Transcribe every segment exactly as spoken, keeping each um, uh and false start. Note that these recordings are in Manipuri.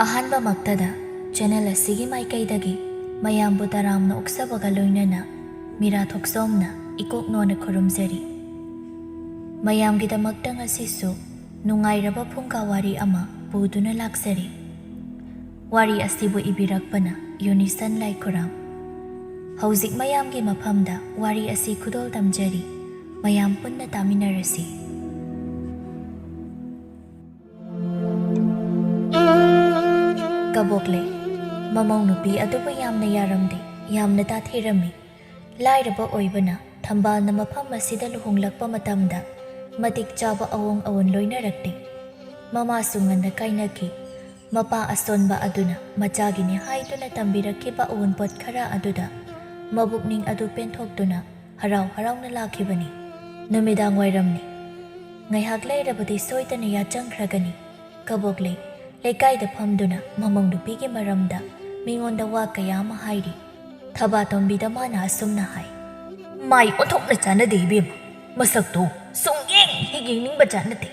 ꯑꯍꯥꯟꯕꯃꯛꯇꯗ ꯆꯦꯅꯦꯜ ꯑꯁꯤꯒꯤ ꯃꯥꯏꯀꯩꯗꯒꯤ ꯃꯌꯥꯝꯕꯨ ꯇꯔꯥꯝꯅ ꯑꯣꯛꯆꯕꯒ ꯂꯣꯏꯅꯅ ꯃꯤꯔꯥ ꯊꯣꯛꯆꯣꯝꯅ ꯏꯀꯣꯛ ꯅꯣꯟꯅ ꯈꯨꯔꯨꯝꯖꯔꯤ꯫ ꯃꯌꯥꯝꯒꯤꯗꯃꯛꯇ ꯉꯁꯤꯁꯨ ꯅꯨꯡꯉꯥꯏꯔꯕ ꯐꯨꯡꯒꯥ ꯋꯥꯔꯤ ꯑꯃ ꯄꯨꯗꯨꯅ ꯂꯥꯛꯆꯔꯤ꯫ ꯋꯥꯔꯤ ꯑꯁꯤꯕꯨ ꯏꯕꯤꯔꯛꯄꯅ ꯌꯨꯅꯤꯁꯟ ꯂꯥꯏꯈꯨꯔꯥꯝ꯫ ꯍꯧꯖꯤꯛ ꯃꯌꯥꯝꯒꯤ ꯃꯐꯝꯗ ꯋꯥꯔꯤ ꯑꯁꯤ ꯈꯨꯗꯣꯜ ꯇꯝꯖꯔꯤ꯫ ꯃꯌꯥꯝ ꯄꯨꯟꯅ ꯇꯥꯃꯤꯟꯅꯔꯁꯤ꯫ ꯀꯕꯣꯛꯂꯩ꯫ ꯃꯃꯧ ꯅꯨꯄꯤ ꯑꯗꯨꯕꯨ ꯌꯥꯝꯅ ꯌꯥꯔꯝꯗꯦ, ꯌꯥꯝꯅ ꯇꯥꯊꯤꯔꯝꯃꯤ꯫ ꯂꯥꯏꯔꯕ ꯑꯣꯏꯕꯅ ꯊꯝꯕꯥꯜꯅ ꯃꯐꯝ ꯑꯁꯤꯗ ꯂꯨꯍꯣꯡꯂꯛꯄ ꯃꯇꯝꯗ ꯃꯇꯤꯛ ꯆꯥꯕ ꯑꯑꯣꯡ ꯑꯑꯣꯟ ꯂꯣꯏꯅꯔꯛꯇꯦ꯫ ꯃꯃꯥꯁꯨ ꯉꯟꯅ ꯀꯥꯏꯅꯈꯤ꯫ ꯃꯄꯥ ꯑꯁꯣꯟꯕ ꯑꯗꯨꯅ ꯃꯆꯥꯒꯤꯅꯤ ꯍꯥꯏꯗꯨꯅ ꯇꯝꯕꯤꯔꯛꯈꯤꯕ ꯑꯑꯣꯟꯄꯣꯠ ꯈꯔ ꯑꯗꯨꯗ ꯃꯕꯨꯛꯅꯤꯡ ꯑꯗꯨ ꯄꯦꯟꯊꯣꯛꯇꯨꯅ ꯍꯔꯥꯎ ꯍꯔꯥꯎꯅ ꯂꯥꯛꯈꯤꯕꯅꯤ꯫ ꯅꯨꯃꯤꯗꯥꯡ ꯋꯥꯏꯔꯝꯅꯤ꯫ ꯉꯥꯏꯍꯥꯛ ꯂꯩꯔꯕꯗꯤ ꯁꯣꯏꯗꯅ ꯌꯥꯆꯪꯈ꯭ꯔꯒꯅꯤ꯫ ꯀꯕꯣꯛꯂꯩ ꯂꯩꯀꯥꯏꯗ ꯐꯝꯗꯨꯅ ꯃꯃꯧ ꯅꯨꯄꯤꯒꯤ ꯃꯔꯝꯗ ꯃꯤꯉꯣꯟꯗ ꯋꯥ ꯀꯌꯥ ꯑꯃ ꯍꯥꯏꯔꯤ꯫ ꯊꯕꯥꯇꯣꯝꯕꯤꯗ ꯃꯥꯅ ꯑꯁꯨꯝꯅ ꯍꯥꯏ, "ꯃꯥꯏ ꯑꯣꯟꯊꯣꯛꯅ ꯆꯥꯟꯅꯗꯦ ꯏꯕꯦꯝꯃ, ꯃꯁꯛꯇꯣ ꯁꯨꯡꯌꯦꯡ ꯍꯦꯛ ꯌꯦꯡꯅꯤꯡꯕ ꯖꯥꯠ ꯅꯠꯇꯦ꯫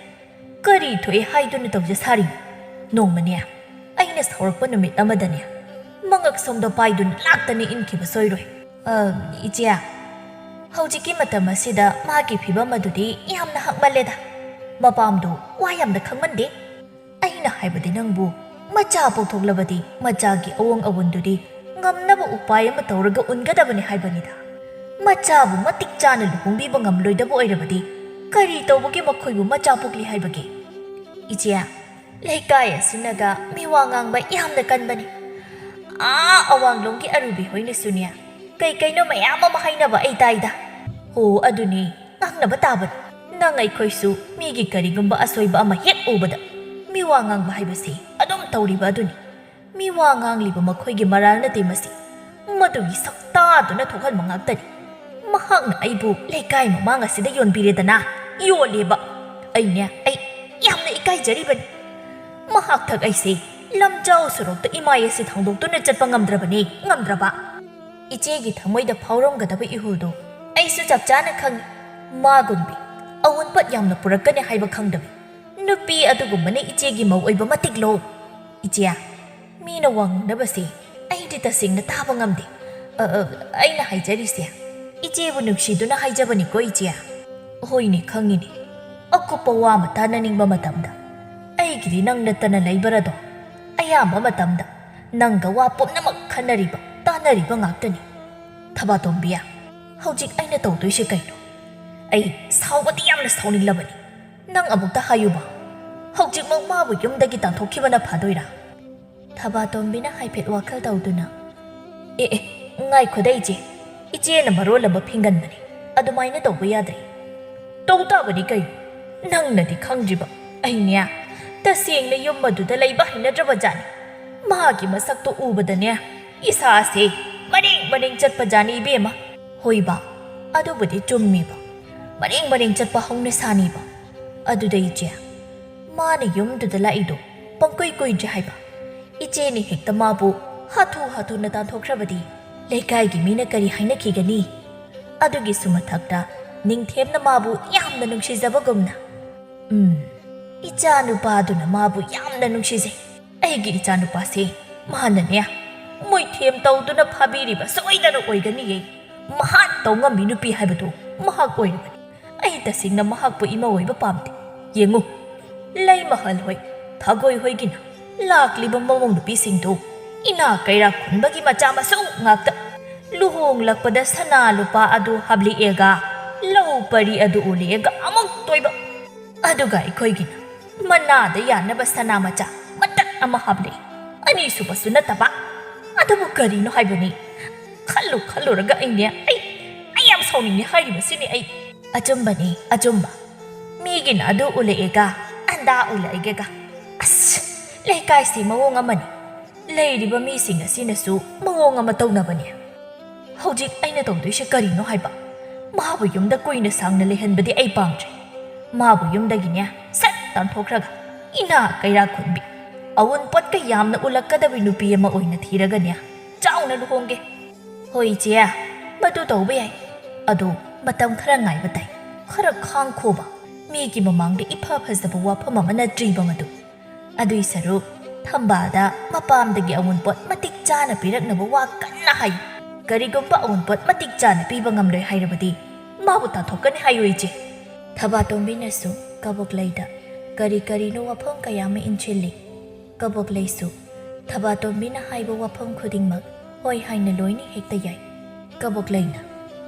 ꯀꯔꯤ ꯊꯣꯛꯑꯦ ꯍꯥꯏꯗꯨꯅ ꯇꯧꯖ ꯁꯥꯔꯤꯅꯣ? ꯅꯣꯡꯃꯅꯦ ꯑꯩꯅ ꯁꯥꯎꯔꯛꯄ ꯅꯨꯃꯤꯠ ꯑꯃꯗꯅꯦ ꯃꯉꯛ ꯁꯣꯝꯗ ꯄꯥꯏꯗꯨꯅ ꯂꯥꯛꯇꯅ ꯏꯟꯈꯤꯕ ꯁꯣꯏꯔꯣꯏ꯫ ꯑ, ꯏꯆꯦ, ꯍꯧꯖꯤꯛꯀꯤ ꯃꯇꯝ ꯑꯁꯤꯗ ꯃꯥꯒꯤ ꯐꯤꯕꯝ ꯑꯗꯨꯗꯤ ꯌꯥꯝꯅ ꯍꯛꯃꯜꯂꯦꯗ꯫ ꯃꯄꯥꯝꯗꯣ ꯋꯥ ꯌꯥꯝꯅ ꯈꯪꯃꯟꯗꯦ꯫ ꯑꯩꯅ ꯍꯥꯏꯕꯗꯤ ꯅꯪꯕꯨ ꯃꯆꯥ ꯄꯣꯛꯊꯣꯛꯂꯕꯗꯤ ꯃꯆꯥꯒꯤ ꯑꯑꯣꯡ ꯑꯑꯣꯟꯗꯨꯗꯤ ꯉꯝꯅꯕ ꯎꯄꯥꯏ ꯑꯃ ꯇꯧꯔꯒ ꯎꯟꯒꯗꯕꯅꯤ ꯍꯥꯏꯕꯅꯤꯗ꯫ ꯃꯆꯥꯕꯨ ꯃꯇꯤꯛ ꯆꯥꯅ ꯂꯨꯍꯣꯡꯕꯤꯕ ꯉꯝꯂꯣꯏꯗꯕ ꯑꯣꯏꯔꯕꯗꯤ ꯀꯔꯤ ꯇꯧꯕꯒꯤ ꯃꯈꯣꯏꯕꯨ ꯃꯆꯥ ꯄꯣꯛꯂꯤ ꯍꯥꯏꯕꯒꯦ?" ꯏꯆꯦ, ꯂꯩꯀꯥꯏ ꯑꯁꯤꯅꯒ ꯃꯤꯋꯥ ꯉꯥꯡꯕ ꯌꯥꯝꯅ ꯀꯟꯕꯅꯤ꯫ ꯑꯥ ꯑꯋꯥꯡꯂꯣꯝꯒꯤ ꯑꯔꯨꯕꯤ ꯍꯣꯏꯅꯁꯨꯅꯦ ꯀꯩ ꯀꯩꯅꯣ ꯃꯌꯥꯝ ꯑꯃ ꯍꯥꯏꯅꯕ ꯑꯩ ꯇꯥꯏꯗ꯫ ꯑꯣ, ꯑꯗꯨꯅꯤ, ꯉꯥꯡꯅꯕ ꯇꯥꯕꯅꯤ꯫ ꯅꯪ ꯑꯩꯈꯣꯏꯁꯨ ꯃꯤꯒꯤ ꯀꯔꯤꯒꯨꯝꯕ ꯑꯁꯣꯏꯕ ꯑꯃ ꯍꯦꯛ ꯎꯕꯗ ꯃꯤꯋꯥ ꯉꯥꯡꯕ ꯍꯥꯏꯕꯁꯤ ꯑꯗꯨꯝ ꯇꯧꯔꯤꯕ ꯑꯗꯨꯅꯤ꯫ ꯃꯤꯋꯥ ꯉꯥꯡꯂꯤꯕ ꯃꯈꯣꯏꯒꯤ ꯃꯔꯥꯜ ꯅꯠꯇꯦ ꯃꯁꯤ, ꯃꯗꯨꯒꯤ ꯁꯛꯇꯥꯗꯨꯅ ꯊꯣꯛꯍꯟꯕ ꯉꯥꯛꯇꯅꯤ꯫ ꯃꯍꯥꯛꯅ ꯑꯩꯕꯨ ꯂꯩꯀꯥꯏ ꯃꯃꯥꯡ ꯑꯁꯤꯗ ꯌꯣꯟꯕꯤꯔꯦꯗꯅ, ꯌꯣꯜꯂꯦꯕ꯫ ꯑꯩꯅꯦ, ꯑꯩ ꯌꯥꯝꯅ ꯏꯀꯥꯏꯖꯔꯤꯕꯅꯤ꯫ ꯃꯍꯥꯛ ꯊꯛ ꯑꯩꯁꯦ ꯂꯝꯖꯥꯎ ꯁꯣꯔꯣꯛꯇ ꯏꯃꯥꯏ ꯑꯁꯤ ꯊꯥꯡꯗꯣꯛꯇꯨꯅ ꯆꯠꯄ ꯉꯝꯗ꯭ꯔꯕꯅꯤ, ꯉꯝꯗ꯭ꯔꯕ꯫ ꯏꯆꯦꯒꯤ ꯊꯃꯣꯏꯗ ꯐꯥꯎꯔꯝꯒꯗꯕ ꯏꯍꯨꯜꯗꯨ ꯑꯩꯁꯨ ꯆꯞ ꯆꯥꯅ ꯈꯪꯏ꯫ ꯃꯥꯒꯨꯝꯕꯤ ꯑꯑꯣꯟꯄꯣꯠ ꯌꯥꯝꯅ ꯄꯨꯔꯛꯀꯅꯤ ꯍꯥꯏꯕ ꯈꯪꯗꯕꯤ ꯅꯨꯄꯤ ꯑꯗꯨꯒꯨꯝꯕꯅ ꯏꯆꯦꯒꯤ ꯃꯧ ꯑꯣꯏꯕ ꯃꯇꯤꯛ ꯂꯣ꯫ ꯏꯆꯦ, ꯃꯤꯅ ꯋꯥ ꯉꯥꯡꯅꯕꯁꯦ ꯑꯩꯗꯤ ꯇꯁꯦꯡꯅ ꯇꯥꯕ ꯉꯝꯗꯦ꯫ ꯑ, ꯑ, ꯑꯩꯅ ꯍꯥꯏꯖꯔꯤꯁꯦ ꯏꯆꯦꯕꯨ ꯅꯨꯡꯁꯤꯗꯨꯅ ꯍꯥꯏꯖꯕꯅꯤꯀꯣ, ꯏꯆꯦ꯫ ꯍꯣꯏꯅꯦ, ꯈꯪꯉꯤꯅꯦ꯫ ꯑꯀꯨꯞꯄ ꯋꯥ ꯑꯃ ꯇꯥꯅꯅꯤꯡꯕ ꯃꯇꯝꯗ ꯑꯩꯒꯤꯗꯤ ꯅꯪ ꯅꯠꯇꯅ ꯂꯩꯕꯔꯗꯣ? ꯑꯌꯥꯝꯕ ꯃꯇꯝꯗ ꯅꯪꯒ ꯋꯥ ꯄꯨꯝꯅꯃꯛ ꯈꯟꯅꯔꯤꯕ, ꯇꯥꯅꯔꯤꯕ ꯉꯥꯛꯇꯅꯤ꯫ ꯊꯕꯥꯇꯣꯝꯕꯤ, ꯍꯧꯖꯤꯛ ꯑꯩꯅ ꯇꯧꯗꯣꯏꯁꯦ ꯀꯩꯅꯣ? ꯑꯩ ꯁꯥꯎꯕꯗꯤ ꯌꯥꯝꯅ ꯁꯥꯎꯅꯤꯡꯂꯕꯅꯤ꯫ ꯅꯪ ꯑꯃꯨꯛꯇ ꯍꯥꯏꯌꯨꯕ, ꯍꯧꯖꯤꯛꯃꯛ ꯃꯥꯕꯨ ꯌꯨꯝꯗꯒꯤ ꯇꯥꯟꯊꯣꯛꯈꯤꯕꯅ ꯐꯗꯣꯏꯔꯥ? ꯊꯕꯥꯇꯣꯝꯕꯤꯅ ꯍꯥꯏꯐꯦꯠ ꯋꯥꯈꯜ ꯇꯧꯗꯨꯅ, "ꯑꯦ, ꯑꯦ, ꯉꯥꯏꯈꯣꯗ ꯏꯆꯦ, ꯏꯆꯦꯅ ꯃꯔꯣꯜ ꯑꯃ ꯐꯤꯡꯒꯟꯕꯅꯤ, ꯑꯗꯨꯃꯥꯏꯅ ꯇꯧꯕ ꯌꯥꯗ꯭ꯔꯦ꯫ ꯇꯧ ꯇꯥꯕꯅꯤ ꯀꯩꯅꯣ, ꯅꯪꯅꯗꯤ ꯈꯪꯗ꯭ꯔꯤꯕ, ꯑꯩꯅꯦ ꯇꯁꯦꯡꯅ ꯌꯨꯝ ꯑꯗꯨꯗ ꯂꯩꯕ ꯍꯩꯅꯗ꯭ꯔꯕ ꯖꯥꯠꯅꯤ꯫ ꯃꯥꯒꯤ ꯃꯁꯛꯇꯣ ꯎꯕꯗꯅꯦ ꯏꯁꯥꯁꯦ ꯃꯔꯦꯡ ꯃꯔꯦꯡ ꯆꯠꯄ ꯖꯥꯠꯅꯤ ꯏꯕꯦꯝꯃ꯫" ꯍꯣꯏꯕ, ꯑꯗꯨꯕꯨꯗꯤ ꯆꯨꯝꯃꯤꯕ, ꯃꯔꯦꯡ ꯃꯔꯦꯡ ꯆꯠꯄ ꯍꯧꯅ ꯁꯥꯅꯤꯕ꯫ ꯑꯗꯨꯗ ꯏꯆꯦ, ꯃꯥꯅ ꯌꯨꯝꯗꯨꯗ ꯂꯥꯛꯏꯗꯣ ꯄꯪꯀꯨꯏ ꯀꯨꯏꯗ꯭ꯔꯤ ꯍꯥꯏꯕ꯫ ꯏꯆꯦꯅ ꯍꯦꯛꯇ ꯃꯥꯕꯨ ꯍꯥꯊꯨ ꯍꯥꯊꯨꯅ ꯇꯥꯟꯊꯣꯛꯈ꯭ꯔꯕꯗꯤ ꯂꯩꯀꯥꯏꯒꯤ ꯃꯤꯅ ꯀꯔꯤ ꯍꯥꯏꯅꯈꯤꯒꯅꯤ? ꯑꯗꯨꯒꯤꯁꯨ ꯃꯊꯛꯇ ꯅꯤꯡꯊꯦꯝꯅ ꯃꯥꯕꯨ ꯌꯥꯝꯅ ꯅꯨꯡꯁꯤꯖꯕꯒꯨꯝꯅ꯫ ꯎꯝ, ꯏꯆꯥꯅꯨꯄꯥꯗꯨꯅ ꯃꯥꯕꯨ ꯌꯥꯝꯅ ꯅꯨꯡꯁꯤꯖꯩ꯫ ꯑꯩꯒꯤ ꯏꯆꯥꯅꯨꯄꯥꯁꯦ ꯃꯥꯅꯅꯦ ꯃꯣꯏꯊꯦꯝ ꯇꯧꯗꯨꯅ ꯐꯥꯕꯤꯔꯤꯕ ꯁꯣꯏꯗꯅ ꯑꯣꯏꯒꯅꯤꯌꯦ꯫ ꯃꯍꯥꯛ ꯇꯧ ꯉꯝꯕꯤ ꯅꯨꯄꯤ ꯍꯥꯏꯕꯗꯨ ꯃꯍꯥꯛ ꯑꯣꯏꯔꯕꯅꯤ꯫ ꯑꯩ ꯇꯁꯦꯡꯅ ꯃꯍꯥꯛꯄꯨ ꯏꯃꯧ ꯑꯣꯏꯕ ꯄꯥꯝꯗꯦ꯫ ꯌꯦꯡꯉꯨ, ꯂꯩꯃꯍꯜ ꯍꯣꯏ, ꯊꯥꯒꯣꯏ ꯍꯣꯏꯒꯤꯅ ꯂꯥꯛꯂꯤꯕ ꯃꯃꯧ ꯅꯨꯄꯤꯁꯤꯡꯗꯨ ꯏꯅꯥ ꯀꯩꯔꯥꯛ ꯈꯨꯟꯕꯒꯤ ꯃꯆꯥ ꯃꯁꯨ ꯉꯥꯛꯇ꯫ ꯂꯨꯍꯣꯡꯂꯛꯄꯗ ꯁꯅꯥ ꯂꯨꯄꯥ ꯑꯗꯨ ꯍꯥꯞꯂꯛꯑꯦꯒ, ꯂꯧ ꯄꯔꯤ ꯑꯗꯨ ꯎꯂꯛꯑꯦꯒ ꯑꯃꯨꯛ ꯇꯣꯏꯕ꯫ ꯑꯗꯨꯒ ꯑꯩꯈꯣꯏꯒꯤꯅ ꯃꯅꯥꯗ ꯌꯥꯟꯅꯕ ꯁꯅꯥ ꯃꯆꯥ ꯃꯇꯠ ꯑꯃ ꯍꯥꯞꯂꯛꯏ꯫ ꯑꯅꯤꯁꯨꯕꯁꯨ ꯅꯠꯇꯕ꯫ ꯑꯗꯨꯕꯨ ꯀꯔꯤꯅꯣ ꯍꯥꯏꯕꯅꯤ? ꯈꯜꯂꯨ ꯈꯜꯂꯨꯔꯒ ꯑꯩꯅꯦ, ꯑꯩ, ꯑꯩ ꯌꯥꯝ ꯁꯥꯎꯅꯤꯡꯉꯦ ꯍꯥꯏꯔꯤꯕꯁꯤꯅꯤ ꯑꯩ꯫ ꯑꯆꯨꯝꯕꯅꯤ, ꯑꯆꯨꯝꯕ꯫ ꯃꯤꯒꯤꯅ ꯑꯗꯨ ꯎꯂꯛꯑꯦꯒ, ꯑꯟꯗꯥ ꯎꯂꯛꯑꯦꯒ꯫ ꯑꯁ, ꯂꯩꯀꯥꯏꯁꯤ ꯃꯑꯣꯡ ꯑꯃꯅꯤ꯫ ꯂꯩꯔꯤꯕ ꯃꯤꯁꯤꯡ ꯑꯁꯤꯅꯁꯨ ꯃꯑꯣꯡ ꯑꯃ ꯇꯧꯅꯕꯅꯤ꯫ ꯍꯧꯖꯤꯛ ꯑꯩꯅ ꯇꯧꯗꯣꯏꯁꯦ ꯀꯔꯤꯅꯣ ꯍꯥꯏꯕ? ꯃꯥꯕꯨ ꯌꯨꯝꯗ ꯀꯨꯏꯅ ꯁꯥꯡꯅ ꯂꯩꯍꯟꯕꯗꯤ ꯑꯩ ꯄꯥꯝꯗ꯭ꯔꯦ꯫ ꯃꯥꯕꯨ ꯌꯨꯝꯗꯒꯤꯅꯦ ꯁꯠ ꯇꯥꯟꯊꯣꯛꯈ꯭ꯔꯒ ꯏꯅꯥ ꯀꯩꯔꯥꯛ ꯈꯨꯟꯕꯤ, ꯑꯋꯨꯟꯄꯣꯠꯀ ꯌꯥꯝꯅ ꯎꯂꯛꯀꯗꯕꯤ ꯅꯨꯄꯤ ꯑꯃ ꯑꯣꯏꯅ ꯊꯤꯔꯒꯅꯦ ꯆꯥꯎꯅ ꯂꯨꯍꯣꯡꯒꯦ꯫ ꯍꯣꯏ ꯏꯆꯦ, ꯃꯗꯨ ꯇꯧꯕ ꯌꯥꯏ꯫ ꯑꯗꯣ ꯃꯇꯝ ꯈꯔ ꯉꯥꯏꯕ ꯇꯥꯏ꯫ ꯈꯔ ꯈꯥꯡꯈꯣꯕ꯫ ꯃꯤꯒꯤ ꯃꯃꯥꯡꯗ ꯏꯐ ꯐꯖꯕ ꯋꯥꯐꯝ ꯑꯃ ꯅꯠꯇ꯭ꯔꯤꯕ ꯃꯗꯨ꯫ ꯑꯗꯨꯏ ꯁꯔꯨꯛ ꯊꯝꯕꯥꯜꯗ ꯃꯄꯥꯝꯗꯒꯤ ꯑꯎꯟꯄꯣꯠ ꯃꯇꯤꯛ ꯆꯥꯅ ꯄꯤꯔꯛꯅꯕ ꯋꯥ ꯀꯟꯅ ꯍꯥꯏ꯫ ꯀꯔꯤꯒꯨꯝꯕ ꯑꯎꯟꯄꯣꯠ ꯃꯇꯤꯛ ꯆꯥꯅ ꯄꯤꯕ ꯉꯝꯂꯣꯏ ꯍꯥꯏꯔꯕꯗꯤ ꯃꯥꯕꯨ ꯇꯥꯟꯊꯣꯛꯀꯅꯤ ꯍꯥꯏꯌꯨ, ꯏꯆꯦ꯫ ꯊꯕꯥꯇꯣꯝꯕꯤꯅꯁꯨ ꯀꯕꯣꯛꯂꯩꯗ ꯀꯔꯤ ꯀꯔꯤꯅꯣ ꯋꯥꯐꯝ ꯀꯌꯥ ꯑꯃ ꯏꯟꯁꯤꯜꯂꯤ꯫ ꯀꯕꯣꯛꯂꯩꯁꯨ ꯊꯕꯥꯇꯣꯝꯕꯤꯅ ꯍꯥꯏꯕ ꯋꯥꯐꯝ ꯈꯨꯗꯤꯡꯃꯛ ꯍꯣꯏ ꯍꯥꯏꯅ ꯂꯣꯏꯅ ꯍꯦꯛꯇ ꯌꯥꯏ꯫ ꯀꯕꯣꯛꯂꯩꯅ,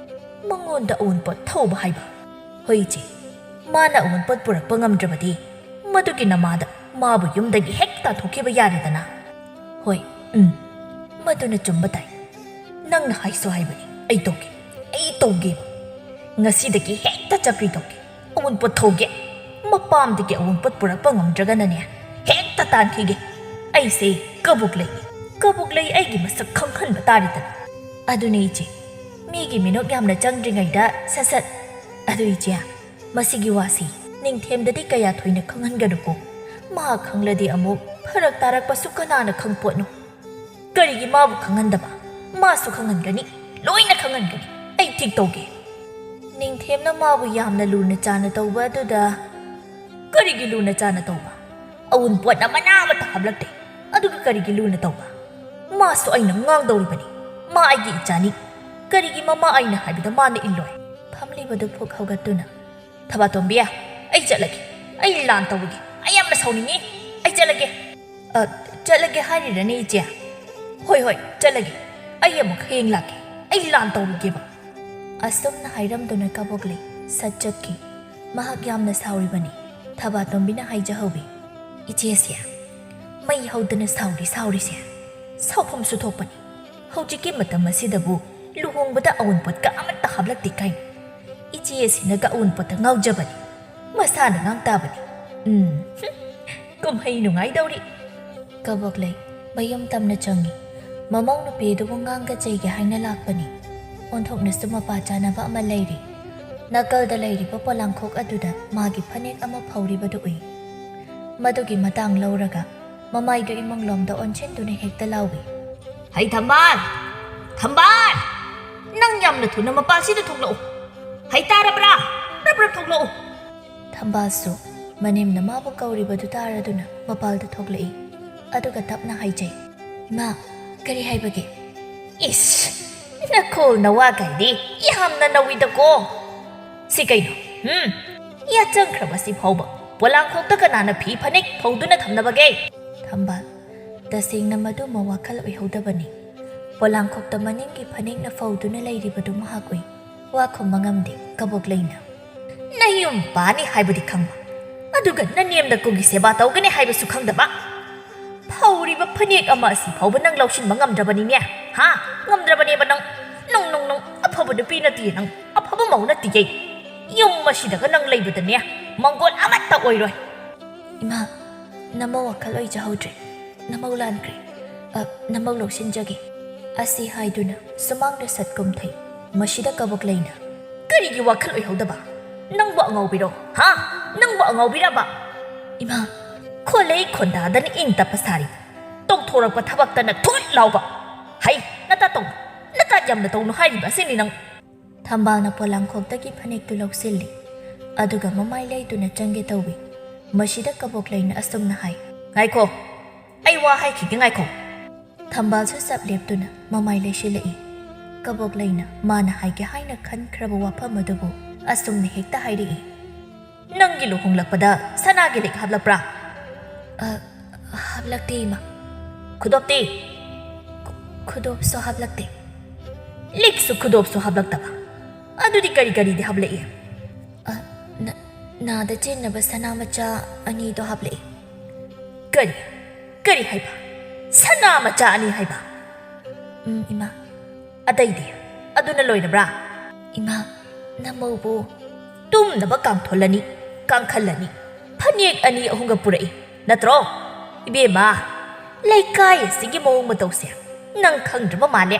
"ꯃꯉꯣꯟꯗ ꯑꯎꯟꯄꯣꯠ ꯊꯧꯕ ꯍꯥꯏꯕ?" "ꯍꯣꯏ, ꯏꯆꯦ, ꯃꯥꯅ ꯑꯎꯟꯄꯣꯠ ꯄꯨꯔꯛꯄ ꯉꯝꯗ꯭ꯔꯕꯗꯤ ꯃꯗꯨꯒꯤ ꯅꯃꯥꯗ ꯃꯥꯕꯨ ꯌꯨꯝꯗꯒꯤ ꯍꯦꯛ ꯇꯥꯟꯊꯣꯛꯈꯤꯕ ꯌꯥꯔꯦꯗꯅ?" "ꯍꯣꯏ, ꯎꯝ, ꯃꯗꯨꯅ ꯆꯨꯝꯕ ꯇꯥꯏ꯫ ꯅꯪꯅ ꯍꯥꯏꯁꯨ ꯍꯥꯏꯕꯅꯤ, ꯑꯩ ꯇꯧꯒꯦ, ꯑꯩ ꯇꯧꯒꯦꯕ꯫ ꯉꯁꯤꯗꯒꯤ ꯍꯦꯛꯇ ꯆꯀ꯭ꯔꯤ ꯇꯧꯒꯦ꯫ ꯑꯎꯟꯄꯣꯠ ꯊꯧꯒꯦ꯫ ꯃꯄꯥꯝꯗꯒꯤ ꯑꯎꯟꯄꯣꯠ ꯄꯨꯔꯛꯄ ꯉꯝꯗ꯭ꯔꯒꯅꯅꯦ, ꯍꯦꯛꯇ ꯇꯥꯟꯈꯤꯒꯦ꯫ ꯑꯩꯁꯦ ꯀꯕꯣꯛꯂꯩꯅꯤ꯫ ꯀꯕꯣꯛꯂꯩ ꯑꯩꯒꯤ ꯃꯁꯛ ꯈꯪꯍꯟꯕ ꯇꯥꯔꯦꯗꯅ꯫ ꯑꯗꯨꯅꯦ, ꯏꯆꯦ, ꯃꯤꯒꯤ ꯃꯤꯅꯣꯛ ꯌꯥꯝꯅ ꯆꯪꯗ꯭ꯔꯤꯉꯩꯗ ꯁꯠ ꯁꯠ꯫ ꯑꯗꯨ, ꯏꯆꯦ, ꯃꯁꯤꯒꯤ ꯋꯥꯁꯤ ꯅꯤꯡꯊꯦꯝꯗꯗꯤ ꯀꯌꯥ ꯊꯣꯏꯅ ꯈꯪꯍꯟꯒꯅꯨꯀꯣ꯫ ꯃꯍꯥꯛ ꯈꯪꯂꯗꯤ ꯑꯃꯨꯛ ꯐꯔꯛ ꯇꯥꯔꯛꯄꯁꯨ ꯀꯅꯥꯅ ꯈꯪꯄꯣꯠꯅꯣ?" "ꯀꯔꯤꯒꯤ ꯃꯥꯕꯨ ꯈꯪꯍꯟꯗꯕ? ꯃꯥꯁꯨ ꯈꯪꯍꯟꯒꯅꯤ, ꯂꯣꯏꯅ ꯈꯪꯍꯟꯒꯅꯤ꯫ ꯑꯩ ꯊꯤꯛ ꯇꯧꯒꯦ꯫ ꯅꯤꯡꯊꯦꯝꯅ ꯃꯥꯕꯨ ꯌꯥꯝꯅ ꯂꯨꯅ ꯆꯥꯅ ꯇꯧꯕ ꯑꯗꯨꯗ꯫" "ꯀꯔꯤꯒꯤ ꯂꯨꯅ ꯆꯥꯅ ꯇꯧꯕ? ꯑꯎꯟꯄꯣꯠꯅ ꯃꯅꯥ ꯑꯃꯠꯇ ꯍꯥꯞꯂꯛꯇꯦ, ꯑꯗꯨꯒ ꯀꯔꯤꯒꯤ ꯂꯨꯅ ꯇꯧꯕ? ꯃꯥꯁꯨ ꯑꯩꯅ ꯉꯥꯡꯗꯧꯔꯤꯕꯅꯤ꯫ ꯃꯥ ꯑꯩꯒꯤ ꯏꯆꯥꯅꯤ꯫ ꯀꯔꯤꯒꯤ ꯃꯃꯥ ꯑꯩꯅ ꯍꯥꯏꯕꯗ ꯃꯥꯅ ꯏꯜꯂꯣꯏ?" ꯐꯝꯂꯤꯕꯗꯨ ꯐꯨꯛ ꯍꯧꯒꯠꯇꯨꯅ, "ꯊꯕꯥꯇꯣꯝꯕꯤ, ꯑꯩ ꯆꯠꯂꯒꯦ꯫ ꯑꯩ ꯂꯥꯟ ꯇꯧꯔꯒꯦ꯫ ꯑꯩ ꯌꯥꯝꯅ ꯁꯥꯎꯅꯤꯡꯉꯤ꯫ ꯑꯩ ꯆꯠꯂꯒꯦ꯫" "ꯑ, ꯆꯠꯂꯒꯦ ꯍꯥꯏꯔꯤꯔꯅꯦ, ꯏꯆꯦ?" "ꯍꯣꯏ, ꯍꯣꯏ, ꯆꯠꯂꯒꯦ꯫ ꯑꯩ ꯑꯃꯨꯛ ꯍꯌꯦꯡ ꯂꯥꯛꯀꯦ꯫ ꯑꯩ ꯂꯥꯟ ꯇꯧꯔꯨꯒꯦꯕ꯫" ꯑꯁꯨꯝꯅ ꯍꯥꯏꯔꯝꯗꯨꯅ ꯀꯕꯣꯛꯂꯩ ꯁꯠ ꯆꯠꯈꯤ꯫ ꯃꯍꯥꯛ ꯌꯥꯝꯅ ꯁꯥꯎꯔꯤꯕꯅꯤ꯫ ꯊꯕꯥꯇꯣꯝꯕꯤꯅ ꯍꯥꯏꯖꯍꯧꯏ, "ꯏꯆꯦꯁꯦ ꯃꯩ ꯍꯧꯗꯅ ꯁꯥꯎꯔꯤ ꯁꯥꯎꯔꯤꯁꯦ ꯁꯥꯎꯐꯝꯁꯨ ꯊꯣꯛꯄꯅꯤ꯫ ꯍꯧꯖꯤꯛꯀꯤ ꯃꯇꯝ ꯑꯁꯤꯗꯕꯨ ꯂꯨꯍꯣꯡꯕꯗ ꯑꯎꯟꯄꯣꯠꯀ ꯑꯃꯠꯇ ꯍꯥꯞꯂꯛꯇꯦ ꯀꯥꯏꯅ꯫ ꯏꯆꯦ ꯑꯁꯤꯅꯒ ꯑꯎꯟꯄꯣꯠꯇ ꯉꯥꯎꯖꯕꯅꯤ꯫ ꯃꯁꯥꯅ ꯉꯥꯡ ꯇꯥꯕꯅꯤ꯫ ꯎꯝ, ꯍꯨꯝ, ꯀꯨꯝꯍꯩ ꯅꯨꯡꯉꯥꯏꯗꯧꯔꯤ꯫" ꯀꯕꯣꯛꯂꯩ ꯃꯌꯨꯝ ꯇꯝꯅ ꯆꯪꯉꯤ꯫ ꯃꯃꯧ ꯅꯨꯄꯤ ꯑꯗꯨꯕꯨ ꯉꯥꯡꯒ ꯆꯩꯒꯦ ꯍꯥꯏꯅ ꯂꯥꯛꯄꯅꯤ꯫ ꯑꯣꯟꯊꯣꯛꯅꯁꯨ ꯃꯄꯥ ꯆꯥꯅꯕ ꯑꯃ ꯂꯩꯔꯤ꯫ ꯅꯥꯀꯜꯗ ꯂꯩꯔꯤꯕ ꯄꯣꯂꯥꯡꯈꯣꯛ ꯑꯗꯨꯗ ꯃꯥꯒꯤ ꯐꯅꯦꯛ ꯑꯃ ꯐꯧꯔꯤꯕꯗꯨ ꯎꯏ꯫ ꯃꯗꯨꯒꯤ ꯃꯇꯥꯡ ꯂꯧꯔꯒ ꯃꯃꯥꯏꯗꯨ ꯏꯃꯨꯡꯂꯣꯝꯗ ꯑꯣꯟꯁꯤꯟꯗꯨꯅ ꯍꯦꯛꯇ ꯂꯥꯎꯏ, "ꯍꯩ ꯊꯝꯕꯥꯜ! ꯊꯝꯕꯥꯜ! ꯅꯪ ꯌꯥꯝꯅ ꯊꯨꯅ ꯃꯄꯥꯜꯁꯤꯗ ꯊꯣꯛꯂꯛꯎ꯫ ꯍꯩ ꯇꯥꯔꯕ꯭ꯔꯥ? ꯔꯞ ꯔꯞ ꯊꯣꯛꯂꯛꯎ!" ꯊꯝꯕꯥꯜꯁꯨ ꯃꯅꯦꯝꯅ ꯃꯥꯕꯨ ꯀꯧꯔꯤꯕꯗꯨ ꯇꯥꯔꯗꯨꯅ ꯃꯄꯥꯜꯗ ꯊꯣꯛꯂꯛꯏ꯫ ꯑꯗꯨꯒ ꯇꯞꯅ ꯍꯥꯏꯖꯩ, "ꯏꯃꯥ, ꯀꯔꯤ ꯍꯥꯏꯕꯒꯦ?" "ꯏꯁ, ꯅꯈꯣꯜ ꯅꯋꯥ ꯀꯥꯏꯗꯤ ꯌꯥꯝꯅ ꯅꯧꯏꯗꯀꯣ꯫ ꯁꯤ ꯀꯩꯅꯣ? ꯎꯝ, ꯌꯥꯆꯪꯈ꯭ꯔꯕꯁꯤ ꯐꯥꯎꯕ ꯄꯣꯂꯥꯡꯈꯣꯛꯇ ꯀꯅꯥꯅ ꯐꯤ ꯐꯅꯦꯛ ꯐꯧꯗꯨꯅ ꯊꯝꯅꯕꯒꯦ?" ꯊꯝꯕꯥꯜ, ꯇꯁꯦꯡꯅ ꯃꯗꯨꯃ ꯋꯥꯈꯜ ꯑꯣꯏꯍꯧꯗꯕꯅꯤ꯫ ꯄꯣꯂꯥꯡꯈꯣꯛꯇ ꯃꯅꯤꯡꯒꯤ ꯐꯅꯦꯛꯅ ꯐꯧꯗꯨꯅ ꯂꯩꯔꯤꯕꯗꯨ ꯃꯍꯥꯛ ꯎꯏ꯫ ꯋꯥ ꯈꯨꯝꯕ ꯉꯝꯗꯦ ꯀꯕꯣꯛꯂꯩꯅ꯫ "ꯅꯌꯨꯝ ꯄꯥꯅꯤ ꯍꯥꯏꯕꯗꯤ ꯈꯪꯕ, ꯑꯗꯨꯒ ꯅꯅꯦꯝ ꯅꯀꯨꯒꯤ ꯁꯦꯕꯥ ꯇꯧꯒꯅꯤ ꯍꯥꯏꯕꯁꯨ ꯈꯪꯗꯕ꯫ ꯐꯧꯔꯤꯕ ꯐꯅꯦꯛ ꯑꯃ ꯑꯁꯤ ꯐꯥꯎꯕ ꯅꯪ ꯂꯧꯁꯤꯟꯕ ꯉꯝꯗ꯭ꯔꯕꯅꯤꯅꯦ꯫ ꯍꯥ? ꯉꯝꯗ꯭ꯔꯕꯅꯦꯕ ꯅꯪ꯫ ꯅꯪ, ꯅꯪ, ꯅꯪ ꯑꯐꯕ ꯅꯨꯄꯤ ꯅꯠꯇꯤꯌꯦ ꯅꯪ꯫ ꯑꯐꯕ ꯃꯧ ꯅꯠꯇꯤꯌꯦ꯫ ꯌꯨꯝ ꯑꯁꯤꯗꯒ ꯅꯪ ꯂꯩꯕꯗꯅꯦ ꯃꯪꯒꯣꯜ ꯑꯃꯠꯇ ꯑꯣꯏꯔꯣꯏ꯫" "ꯏꯃꯥ, ꯅꯃꯧ ꯋꯥꯈꯜ ꯑꯣꯏꯖꯍꯧꯗ꯭ꯔꯦ꯫ ꯅꯃꯧ ꯂꯥꯟꯈ꯭ꯔꯦ꯫ ꯑ, ꯅꯃꯧ ꯂꯧꯁꯤꯟꯖꯒꯦ꯫" ꯑꯁꯤ ꯍꯥꯏꯗꯨꯅ ꯁꯨꯃꯥꯡꯗ ꯁꯠ ꯀꯨꯝꯊꯩ꯫ ꯃꯁꯤꯗ ꯀꯕꯣꯛꯂꯩꯅ, "ꯀꯔꯤꯒꯤ ꯋꯥꯈꯜ ꯑꯣꯏꯍꯧꯗꯕ? ꯅꯪꯕꯨ ꯑꯉꯥꯎꯕꯤꯔꯣ? ꯍꯥ? ꯅꯪꯕꯨ ꯑꯉꯥꯎꯕꯤꯔꯕ?" "ꯏꯃꯥ!" "ꯈꯣꯂꯩ ꯈꯣꯟꯗꯥꯗꯅ ꯏꯪ ꯇꯞꯄ ꯁꯥꯔꯤ꯫ ꯇꯧꯊꯣꯔꯛꯄ ꯊꯕꯛꯇꯅ ꯊꯨꯠ ꯂꯥꯎꯕ꯫ ꯍꯩ, ꯅꯇꯥ ꯇꯧ, ꯅꯇꯥ ꯌꯥꯝꯅ ꯇꯧꯅꯨ ꯍꯥꯏꯔꯤꯕ ꯑꯁꯤꯅꯤ ꯅꯪ꯫" ꯊꯝꯕꯥꯜꯅ ꯄꯣꯂꯥꯡꯈꯣꯛꯇꯒꯤ ꯐꯅꯦꯛꯇꯨ ꯂꯧꯁꯤꯜꯂꯤ꯫ ꯑꯗꯨꯒ ꯃꯃꯥꯏ ꯂꯩꯗꯨꯅ ꯆꯪꯒꯦ ꯇꯧꯏ꯫ ꯃꯁꯤꯗ ꯀꯕꯣꯛꯂꯩꯅ ꯑꯁꯨꯝꯅ ꯍꯥꯏ, "ꯉꯥꯏꯈꯣ, ꯑꯩ ꯋꯥ ꯍꯥꯏꯈꯤꯒꯦ, ꯉꯥꯏꯈꯣ꯫" ꯊꯝꯕꯥꯜꯁꯨ ꯆꯞ ꯂꯦꯞꯇꯨꯅ ꯃꯃꯥꯏ ꯂꯩꯁꯤꯜꯂꯛꯏ꯫ ꯀꯕꯣꯛꯂꯩꯅ ꯃꯥꯅ ꯍꯥꯏꯒꯦ ꯍꯥꯏꯅ ꯈꯟꯈ꯭ꯔꯕ ꯋꯥꯐꯝ ꯑꯗꯨꯕꯨ ꯑꯁꯨꯝꯅ ꯍꯦꯛꯇ ꯍꯥꯏꯔꯛꯏ꯫ "ꯅꯪꯒꯤ ꯂꯨꯍꯣꯡꯂꯛꯄꯗ ꯁꯅꯥꯒꯤ ꯂꯤꯛ ꯍꯥꯞꯂꯛꯄ꯭ꯔꯥ?" "ꯑ, ꯍꯥꯞꯂꯛꯇꯦ, ꯏꯃꯥ꯫" "ꯈꯨꯗꯣꯞꯇꯤ?" "ꯈꯨ-, ꯈꯨꯗꯣꯞꯁꯨ ꯍꯥꯞꯂꯛꯇꯦ꯫" "ꯂꯤꯛꯁꯨ ꯈꯨꯗꯣꯞꯁꯨ ꯍꯥꯞꯂꯛꯇꯕ? ꯑꯗꯨꯗꯤ ꯀꯔꯤ ꯀꯔꯤꯗꯤ ꯍꯥꯞꯂꯛꯏ?" "ꯑ, ꯅ-, ꯅꯥꯗ ꯆꯦꯟꯅꯕ ꯁꯅꯥ ꯃꯆꯥ ꯑꯅꯤꯗꯣ ꯍꯥꯞꯂꯛꯏ꯫" "ꯀꯔꯤ? ꯀꯔꯤ ꯍꯥꯏꯕ? ꯁꯅꯥ ꯃꯆꯥ ꯑꯅꯤ ꯍꯥꯏꯕ?" "ꯎꯝ, ꯏꯃꯥ꯫" "ꯑꯇꯩꯗꯤ? ꯑꯗꯨꯅ ꯂꯣꯏꯔꯕ꯭ꯔꯥ?" "ꯏꯃꯥ, ꯅꯃꯧꯕꯨ ꯇꯨꯝꯅꯕ ꯀꯥꯡꯊꯣꯜ ꯑꯅꯤ, ꯀꯥꯡꯈꯜ ꯑꯅꯤ, ꯐꯅꯦꯛ ꯑꯅꯤ ꯑꯍꯨꯝꯒ ꯄꯨꯔꯛꯏ, ꯅꯠꯇ꯭ꯔꯣ? ꯏꯕꯦꯝꯃ, ꯂꯩꯀꯥꯏ ꯑꯁꯤꯒꯤ ꯃꯑꯣꯡ ꯃꯇꯧꯁꯦ ꯅꯪ ꯈꯪꯗ꯭ꯔꯕ ꯃꯥꯜꯂꯦ꯫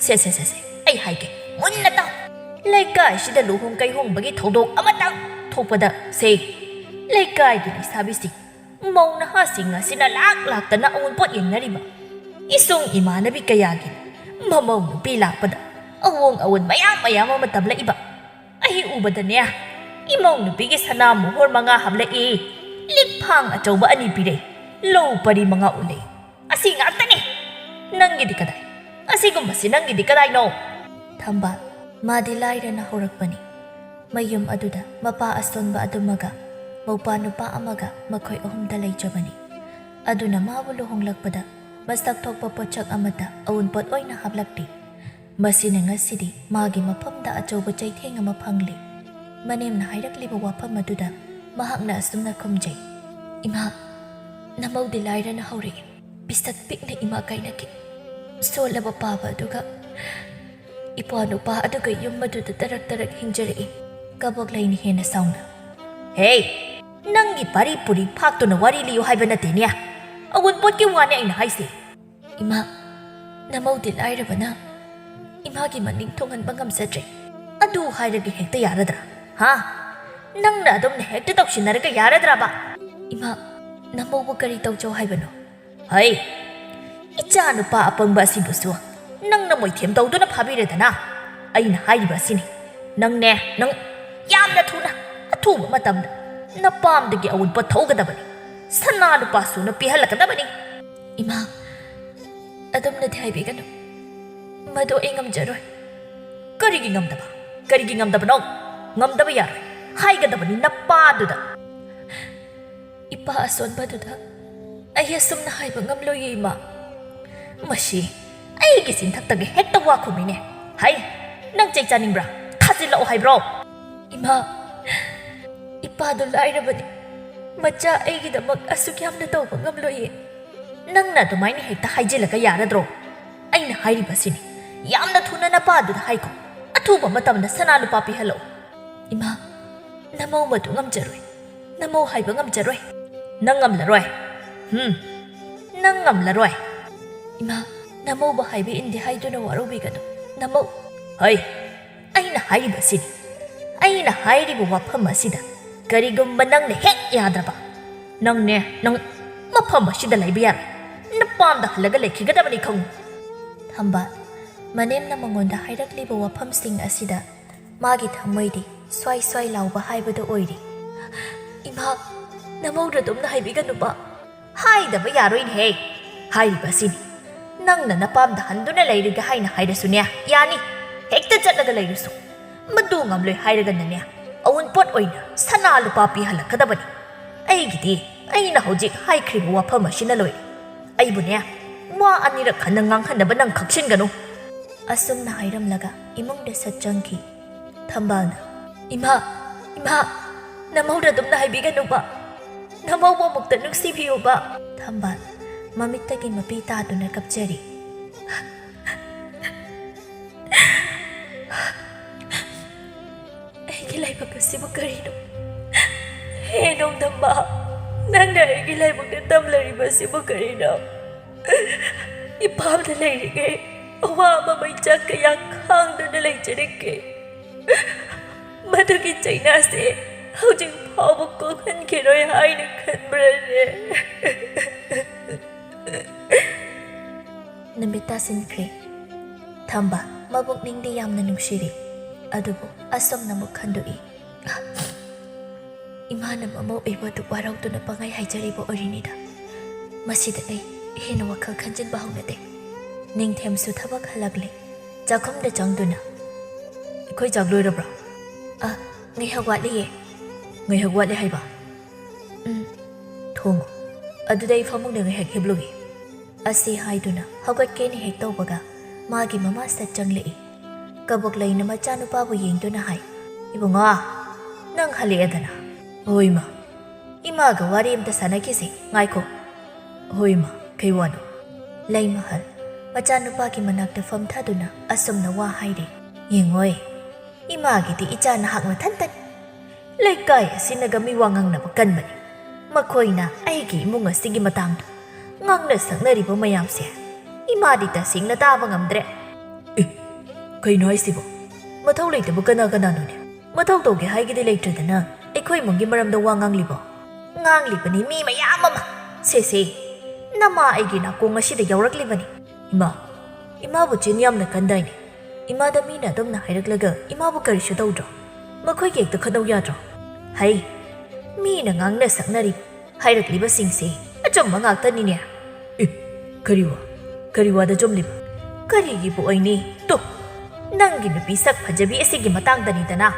ꯁꯦ, ꯁꯦ, ꯁꯦ, ꯁꯦ, ꯑꯩ ꯍꯥꯏꯒꯦ, ꯃꯨꯟꯅ ꯇꯥꯎ꯫ ꯂꯩꯀꯥꯏꯁꯤꯗ ꯂꯨꯍꯣꯡ ꯀꯩꯍꯣꯡꯕꯒꯤ ꯊꯧꯗꯣꯛ ꯑꯃꯇꯪ ꯊꯣꯛꯄꯗ ꯁꯦ, ꯂꯩꯀꯥꯏꯒꯤ ꯂꯩꯁꯥꯕꯤꯁꯤꯡ, ꯃꯧ ꯅꯍꯥꯁꯤꯡ ꯑꯁꯤꯅ ꯂꯥꯛ ꯂꯥꯛꯇꯅ ꯑꯋꯨꯟꯄꯣꯠ ꯌꯦꯡꯅꯔꯤꯕ ꯏꯁꯨꯡ ꯏꯃꯥꯟꯅꯕꯤ ꯀꯌꯥꯒꯤ ꯃꯃꯧ ꯅꯨꯄꯤ ꯂꯥꯛꯄꯗ ꯑꯋꯣꯡ ꯑꯋꯣꯟ ꯃꯌꯥꯝ ꯃꯌꯥꯝ ꯑꯃ ꯇꯝꯂꯛꯏꯕ ꯑꯩ ꯎꯕꯗꯅꯦ, ꯏꯃꯧ ꯅꯨꯄꯤꯒꯤ ꯁꯅꯥ ꯃꯣꯍꯣꯔ ꯃꯉꯥ ꯍꯥꯞꯂꯛꯏ, ꯂꯤꯛꯐꯥꯡ ꯑꯆꯧꯕ ꯑꯅꯤ ꯄꯤꯔꯛꯏ, ꯂꯧ ꯄꯔꯤ ꯃꯉꯥ ꯎꯠꯂꯦ꯫ ꯑꯁꯤ ꯉꯥꯛꯇꯅꯤ꯫ ꯅꯪꯒꯤꯗꯤ ꯀꯗꯥꯏ? ꯑꯁꯤꯒꯨꯝꯕꯁꯤ ꯅꯪꯒꯤꯗꯤ ꯀꯗꯥꯏꯅꯣ? ꯊꯝꯕꯥꯜ, ꯃꯥꯗꯤ ꯂꯥꯏꯔꯅ ꯍꯧꯔꯛꯄꯅꯤ꯫ ꯃꯌꯨꯝ ꯑꯗꯨꯗ ꯃꯄꯥ ꯑꯁꯣꯟꯕ ꯑꯗꯨꯃꯒ ꯃꯧꯄꯥ ꯅꯨꯄꯥ ꯑꯃꯒ ꯃꯈꯣꯏ ꯑꯍꯨꯝꯗ ꯂꯩꯖꯕꯅꯤ꯫ ꯑꯗꯨꯅ ꯃꯥꯕꯨ ꯂꯨꯍꯣꯡꯂꯛꯄꯗ ꯃꯁꯛ ꯊꯣꯛꯄ ꯄꯣꯠꯁꯛ ꯑꯃꯠꯇ ꯑꯎꯟꯄꯣꯠ ꯑꯣꯏꯅ ꯍꯥꯞꯂꯛꯇꯦ꯫ ꯃꯁꯤꯅ ꯉꯁꯤꯗꯤ ꯃꯥꯒꯤ ꯃꯐꯝꯗ ꯑꯆꯧꯕ ꯆꯩꯊꯦꯡ ꯑꯃ ꯐꯪꯂꯤ꯫ ꯃꯅꯦꯝꯅ ꯍꯥꯏꯔꯛꯂꯤꯕ ꯋꯥꯐꯝ ꯑꯗꯨꯗ ꯃꯍꯥꯛꯅ ꯑꯁꯨꯝꯅ ꯈꯨꯝꯖꯩ, "ꯏꯃꯥ, ꯅꯃꯧꯗꯤ ꯂꯥꯏꯔꯅ ꯍꯧꯔꯛꯏ꯫ ꯄꯤꯁꯛ ꯄꯤꯛꯅ ꯏꯃꯥ ꯀꯥꯏꯅꯈꯤ꯫ ꯁꯣꯜꯂꯕ ꯄꯥꯕ ꯑꯗꯨꯒ ꯏꯄ꯭ꯋꯥ ꯅꯨꯄꯥ ꯑꯗꯨꯒ ꯌꯨꯝ ꯑꯗꯨꯗ ꯇꯔꯛ ꯇꯔꯛ ꯍꯤꯡꯖꯔꯛꯏ꯫ ꯀꯕꯣꯛ ꯂꯩꯅ ꯍꯦꯟꯅ ꯁꯥꯎꯅ, ꯍꯦ, ꯅꯪꯒꯤ ꯄꯥꯔꯤ ꯄꯨꯔꯤ ꯐꯥꯛꯇꯨꯅ ꯋꯥꯔꯤ ꯂꯤꯌꯨ ꯍꯥꯏꯕ ꯅꯠꯇꯦꯅꯦ꯫ ꯑꯋꯨꯟꯄꯣꯠꯀꯤ ꯋꯥꯅꯦ ꯑꯩꯅ ꯍꯥꯏꯁꯦ꯫ ꯏꯃꯥ, ꯅꯃꯧꯗꯤ ꯂꯥꯏꯔꯕꯅ ꯏꯃꯥꯒꯤ ꯃꯅꯤꯡ ꯊꯨꯡꯍꯟꯕ ꯉꯝꯖꯗ꯭ꯔꯦ꯫ ꯑꯗꯨ ꯍꯥꯏꯔꯒ ꯍꯦꯛꯇ ꯌꯥꯔꯗ꯭ꯔꯥ? ꯍꯥ? ꯅꯪꯅ ꯑꯗꯨꯝꯅ ꯍꯦꯛꯇ ꯇꯧꯁꯤꯟꯅꯔꯒ ꯌꯥꯔꯗ꯭ꯔꯕ? ꯏꯃꯥ, ꯅꯃꯧꯕꯨ ꯀꯔꯤ ꯇꯧꯖꯧ ꯍꯥꯏꯕꯅꯣ?" ꯍꯩ, ꯏꯆꯥ ꯅꯨꯄꯥ ꯑꯄꯪꯕ ꯑꯁꯤꯕꯨꯁꯨ ꯅꯪꯅ ꯃꯣꯏꯊꯦꯝ ꯇꯧꯗꯨꯅ ꯐꯥꯕꯤꯔꯦꯗꯅ꯫ ꯑꯩꯅ ꯍꯥꯏꯔꯤꯕ ꯑꯁꯤꯅꯤ, ꯅꯪꯅꯦ, ꯅꯪ ꯌꯥꯝꯅ ꯊꯨꯅ, ꯑꯊꯨꯕ ꯃꯇꯝꯗ ꯅꯄꯥꯝꯗꯒꯤ ꯑꯎꯟꯄꯣꯠ ꯊꯧꯒꯗꯕꯅꯤ꯫ ꯁꯅꯥ ꯂꯨꯄꯥ ꯁꯨꯅ ꯄꯤꯍꯜꯂꯛꯀꯗꯕꯅꯤ꯫ ꯏꯃꯥ, ꯑꯗꯨꯝꯅꯗꯤ ꯍꯥꯏꯕꯤꯒꯅꯨ꯫ ꯃꯗꯨ ꯑꯩ ꯉꯝꯖꯔꯣꯏ꯫ ꯀꯔꯤꯒꯤ ꯉꯝꯗꯕ? ꯀꯔꯤꯒꯤ ꯉꯝꯗꯕꯅꯣ? ꯉꯝꯗꯕ ꯌꯥꯔꯣꯏ꯫ ꯍꯥꯏꯒꯗꯕꯅꯤ ꯅꯄꯥꯗꯨꯗ꯫ ꯏꯄꯥ ꯑꯁꯣꯟꯕꯗꯨꯗ ꯑꯩ ꯑꯁꯨꯝꯅ ꯍꯥꯏꯕ ꯉꯝꯂꯣꯏꯌꯦ, ꯏꯃꯥ꯫ ꯃꯁꯤ ꯑꯩꯒꯤ ꯆꯤꯟꯊꯛꯇꯒꯤ ꯍꯦꯛꯇ ꯋꯥ ꯈꯨꯝꯃꯤꯅꯦ꯫ ꯍꯩ, ꯅꯪ ꯆꯩ ꯆꯥꯅꯤꯡꯕ꯭ꯔꯥ? ꯊꯥꯖꯤꯜꯂꯛꯑꯣ ꯍꯥꯏꯕ꯭ꯔꯣ? ꯏꯃꯥ, ꯏꯄꯥꯗꯨ ꯂꯥꯏꯔꯕꯅꯤ꯫ ꯃꯆꯥ ꯑꯩꯒꯤꯗꯃꯛ ꯑꯁꯨꯛ ꯌꯥꯝꯅ ꯇꯧꯕ ꯉꯝꯂꯣꯏꯌꯦ꯫ ꯅꯪꯅ ꯑꯗꯨꯃꯥꯏꯅ ꯍꯦꯛꯇ ꯍꯥꯏꯖꯤꯜꯂꯒ ꯌꯥꯔꯗ꯭ꯔꯣ? ꯑꯩꯅ ꯍꯥꯏꯔꯤꯕꯁꯤꯅꯤ, ꯌꯥꯝꯅ ꯊꯨꯅ ꯅꯄꯥꯗꯨꯗ ꯍꯥꯏꯈꯣ꯫ ꯑꯊꯨꯕ ꯃꯇꯝꯗ ꯁꯅꯥ ꯂꯨꯄꯥ ꯄꯤꯍꯜꯂꯛꯎ꯫ ꯏꯃꯥ, ꯅꯃꯧ ꯃꯗꯨ ꯉꯝꯖꯔꯣꯏ꯫ ꯅꯃꯧ ꯍꯥꯏꯕ ꯉꯝꯖꯔꯣꯏ꯫ ꯅꯪ ꯉꯝꯂꯔꯣꯏ꯫ ꯍꯨꯝ, ꯅꯪ ꯉꯝꯂꯔꯣꯏ꯫ ꯏꯃꯥ, ꯅꯃꯧꯕ ꯍꯥꯏꯕ ꯏꯟꯗꯦ ꯍꯥꯏꯗꯨꯅ ꯋꯥꯔꯧꯕꯤꯒꯅꯨ꯫ ꯅꯃꯧ꯫ ꯍꯩ, ꯑꯩꯅ ꯍꯥꯏꯔꯤꯕꯁꯤꯅꯤ꯫ ꯑꯩꯅ ꯍꯥꯏꯔꯤꯕ ꯋꯥꯐꯝ ꯑꯁꯤꯗ ꯀꯔꯤꯒꯨꯝꯕ ꯅꯪꯅ ꯍꯦꯛ ꯌꯥꯗ꯭ꯔꯕ, ꯅꯪꯅꯦ, ꯅꯪ ꯃꯐꯝ ꯑꯁꯤꯗ ꯂꯩꯕ ꯌꯥꯔꯣꯏ꯫ ꯅꯄꯥꯝꯗ ꯍꯜꯂꯒ ꯂꯩꯈꯤꯒꯗꯕꯅꯤ ꯈꯪꯉꯨ꯫ ꯊꯝꯕꯥꯜ, ꯃꯅꯦꯝꯅ ꯃꯉꯣꯟꯗ ꯍꯥꯏꯔꯛꯂꯤꯕ ꯋꯥꯐꯝꯁꯤꯡ ꯑꯁꯤꯗ ꯃꯥꯒꯤ ꯊꯃꯣꯏꯗꯤ ꯁ꯭ꯋꯥꯏ ꯁ꯭ꯋꯥꯏ ꯂꯥꯎꯕ ꯍꯥꯏꯕꯗꯨ ꯑꯣꯏꯔꯤ꯫ ꯏꯃꯥ, ꯅꯃꯧꯗ ꯑꯗꯨꯝꯅ ꯍꯥꯏꯕꯤꯒꯅꯨꯕ꯫ ꯍꯥꯏꯗꯕ ꯌꯥꯔꯣꯏꯅꯦꯍꯦ꯫ ꯍꯥꯏꯔꯤꯕ ꯑꯁꯤꯅꯤ꯫ ꯅꯪꯅ ꯅꯄꯥꯝꯗ ꯍꯟꯗꯨꯅ ꯂꯩꯔꯒꯦ ꯍꯥꯏꯅ ꯍꯥꯏꯔꯁꯨꯅꯦ, ꯌꯥꯅꯤ꯫ ꯍꯦꯛꯇ ꯆꯠꯂꯒ ꯂꯩꯔꯁꯨ꯫ ꯃꯗꯨ ꯉꯝꯂꯣꯏ ꯍꯥꯏꯔꯒꯅꯅꯦ, ꯑꯋꯨꯟꯄꯣꯠ ꯑꯣꯏꯅ ꯁꯅꯥ ꯂꯨꯄꯥ ꯄꯤꯍꯜꯂꯛꯀꯗꯕꯅꯤ꯫ ꯑꯩꯒꯤꯗꯤ ꯑꯩꯅ ꯍꯧꯖꯤꯛ ꯍꯥꯏꯈ꯭ꯔꯤꯕ ꯋꯥꯐꯝ ꯑꯁꯤꯅ ꯂꯣꯏꯔꯦ꯫ ꯑꯩꯕꯨꯅꯦ, ꯋꯥ ꯑꯅꯤꯔꯛ ꯍꯟꯅ ꯉꯥꯡꯍꯟꯅꯕ ꯅꯪ ꯈꯛꯆꯤꯟꯒꯅꯨ꯫ ꯑꯁꯨꯝꯅ ꯍꯥꯏꯔꯝꯂꯒ ꯏꯃꯨꯡꯗ ꯁꯠ ꯆꯪꯈꯤ꯫ ꯊꯝꯕꯥꯜꯅ, "ꯏꯃꯥ, ꯏꯃꯥ, ꯅꯃꯧꯗ ꯑꯗꯨꯝꯅ ꯍꯥꯏꯕꯤꯒꯅꯨꯕ꯫ ꯅꯃꯧꯕꯨ ꯑꯃꯨꯛꯇ ꯅꯨꯡꯁꯤꯕꯤꯌꯨꯕ꯫" ꯊꯝꯕꯥꯜ ꯃꯃꯤꯠꯇꯒꯤ ꯃꯄꯤ ꯇꯥꯗꯨꯅ ꯀꯞꯆꯔꯤ꯫ "ꯑꯩꯒꯤ ꯂꯥꯏꯕꯛ ꯑꯁꯤꯕꯨ ꯀꯔꯤꯅꯣ? ꯍꯦ ꯅꯣꯡꯗꯝꯕ, ꯅꯪꯅ ꯑꯩꯒꯤ ꯂꯥꯏꯕꯛꯇ ꯇꯝꯂꯔꯤꯕ ꯑꯁꯤꯕꯨ ꯀꯔꯤꯅꯣ? ꯏꯄꯥꯝꯗ ꯂꯩꯔꯤꯉꯩ ꯑꯋꯥꯕ ꯃꯩꯆꯥꯛ ꯀꯌꯥ ꯈꯥꯡꯗꯨꯅ ꯂꯩꯖꯔꯛꯀꯦ꯫ ꯃꯗꯨꯒꯤ ꯆꯩꯅꯥꯁꯦ ꯍꯧꯖꯤꯛ ꯐꯥꯎꯕ ꯀꯣꯛꯍꯟꯈꯤꯔꯣꯏ ꯍꯥꯏꯅ ꯈꯟꯕ꯭ꯔꯅꯦ?" ꯅꯨꯃꯤꯠ ꯇꯥꯁꯤꯟꯈ꯭ꯔꯦ꯫ ꯊꯝꯕꯥꯜ ꯃꯕꯨꯛꯅꯤꯡꯗꯤ ꯌꯥꯝꯅ ꯅꯨꯡꯁꯤꯔꯤ, ꯑꯗꯨꯕꯨ ꯑꯁꯨꯝꯅ ꯑꯃꯨꯛ ꯈꯟꯗꯣꯛꯏ꯫ ꯏꯃꯥꯅ ꯃꯃꯧ ꯑꯩꯕꯨ ꯑꯗꯨꯛ ꯋꯥꯔꯧꯗꯨꯅ ꯄꯪꯍꯥꯏ ꯍꯥꯏꯖꯔꯤꯕ ꯑꯣꯏꯔꯤꯅꯤꯗ꯫ ꯃꯁꯤꯗ ꯑꯩ ꯍꯦꯟꯅ ꯋꯥꯈꯜ ꯈꯟꯖꯤꯟꯕ ꯍꯧꯅꯗꯦ꯫ ꯅꯤꯡꯊꯦꯝꯁꯨ ꯊꯕꯛ ꯍꯜꯂꯛꯂꯦ꯫ ꯆꯥꯛꯈꯨꯝꯗ ꯆꯪꯗꯨꯅ, "ꯑꯩꯈꯣꯏ ꯆꯥꯛ ꯂꯣꯏꯔꯕ꯭ꯔꯣ?" "ꯑ, ꯉꯥꯏꯍꯥꯛ ꯋꯥꯠꯂꯤꯌꯦ꯫" "ꯉꯥꯏꯍꯥꯛ ꯋꯥꯠꯂꯤ ꯍꯥꯏꯕ?" "ꯎꯝ꯫" "ꯊꯣꯡꯉꯨ꯫ ꯑꯗꯨꯗ ꯑꯩ ꯐꯃꯨꯡꯗ ꯉꯥꯏꯍꯥꯛ ꯍꯤꯞꯂꯨꯒꯦ꯫" ꯑꯁꯤ ꯍꯥꯏꯗꯨꯅ ꯍꯧꯒꯠꯀꯦꯅ ꯍꯦꯛ ꯇꯧꯕꯒ ꯃꯥꯒꯤ ꯃꯃꯥ ꯁꯠ ꯆꯪꯂꯛꯏ꯫ ꯀꯕꯣꯛꯂꯩꯅ ꯃꯆꯥꯅꯨꯄꯥꯕꯨ ꯌꯦꯡꯗꯨꯅ ꯍꯥꯏ, "ꯏꯕꯨꯡꯉꯣ, ꯅꯪ ꯍꯜꯂꯛꯑꯦꯗꯅ?" "ꯍꯣꯏ, ꯏꯃꯥ꯫ ꯏꯃꯥꯒ ꯋꯥꯔꯤ ꯑꯝꯇ ꯁꯥꯟꯅꯈꯤꯁꯦ꯫ ꯉꯥꯏꯈꯣ꯫" "ꯍꯣꯏ, ꯏꯃꯥ꯫ ꯀꯩ ꯋꯥꯅꯣ?" ꯂꯩꯃꯍꯜ ꯃꯆꯥꯅꯨꯄꯥꯒꯤ ꯃꯅꯥꯛꯇ ꯐꯝꯊꯗꯨꯅ ꯑꯁꯨꯝꯅ ꯋꯥ ꯍꯥꯏꯔꯤ, "ꯌꯦꯡꯉꯣꯏ, ꯏꯃꯥꯒꯤꯗꯤ ꯏꯆꯥ ꯅꯍꯥꯛ ꯃꯊꯟꯇꯅꯤ꯫ ꯂꯩꯀꯥꯏ ꯑꯁꯤꯅꯒ ꯃꯤ ꯋꯥ ꯉꯥꯡꯅꯕ ꯀꯟꯕꯅꯤ꯫ ꯃꯈꯣꯏꯅ ꯑꯩꯒꯤ ꯏꯃꯨꯡ ꯑꯁꯤꯒꯤ ꯃꯇꯥꯡꯗ ꯉꯥꯡꯅ ꯁꯛꯅꯔꯤꯕ ꯃꯌꯥꯝꯁꯦ ꯏꯃꯥꯗꯤ ꯇꯁꯦꯡꯅ ꯇꯥꯕ ꯉꯝꯗ꯭ꯔꯦ꯫" "ꯑꯦ, ꯀꯩꯅꯣ ꯍꯥꯏꯁꯤꯕꯣ? ꯃꯊꯧ ꯂꯩꯇꯕ ꯀꯅꯥ ꯀꯅꯥꯅꯣꯅꯦ? ꯃꯊꯧ ꯇꯧꯒꯦ ꯍꯥꯏꯒꯗꯤ ꯂꯩꯇ꯭ꯔꯗꯅ ꯑꯩꯈꯣꯏ ꯏꯃꯨꯡꯒꯤ ꯃꯔꯝꯗ ꯋꯥ ꯉꯥꯡꯂꯤꯕꯣ?" "ꯉꯥꯡꯂꯤꯕꯅꯤ ꯃꯤ ꯃꯌꯥꯝ ꯑꯃ꯫ ꯁꯦ, ꯁꯦ, ꯅꯃꯥ ꯑꯩꯒꯤ ꯅꯥꯀꯣꯡ ꯑꯁꯤꯗ ꯌꯧꯔꯛꯂꯤꯕꯅꯤ꯫" "ꯏꯃꯥ, ꯏꯃꯥꯕꯨ ꯆꯤꯟ ꯌꯥꯝꯅ ꯀꯟꯗꯥꯏꯅꯦ? ꯏꯃꯥꯗ ꯃꯤꯅ ꯑꯗꯨꯝꯅ ꯍꯥꯏꯔꯛꯂꯒ ꯏꯃꯥꯕꯨ ꯀꯔꯤꯁꯨ ꯇꯧꯗ꯭ꯔꯣ? ꯃꯈꯣꯏꯒꯤ ꯍꯦꯛꯇ ꯈꯠꯅꯧ ꯌꯥꯗ꯭ꯔꯣ?" "ꯍꯩ, ꯃꯤꯅ ꯉꯥꯡꯅ ꯁꯛꯅꯔꯤ ꯍꯥꯏꯔꯛꯂꯤꯕꯁꯤꯡꯁꯦ ꯑꯆꯨꯝꯕ ꯉꯥꯛꯇꯅꯤꯅꯦ꯫ ꯑꯦ, ꯀꯔꯤ ꯋꯥ? ꯀꯔꯤ ꯋꯥꯗ ꯆꯨꯝꯂꯤꯕ? ꯀꯔꯤꯒꯤꯕꯨ ꯑꯣꯏꯅꯤ? ꯇꯨ, ꯅꯪꯒꯤ ꯅꯨꯄꯤ ꯁꯛ ꯐꯖꯕꯤ ꯑꯁꯤꯒꯤ ꯃꯇꯥꯡꯗꯅꯤꯗꯅ꯫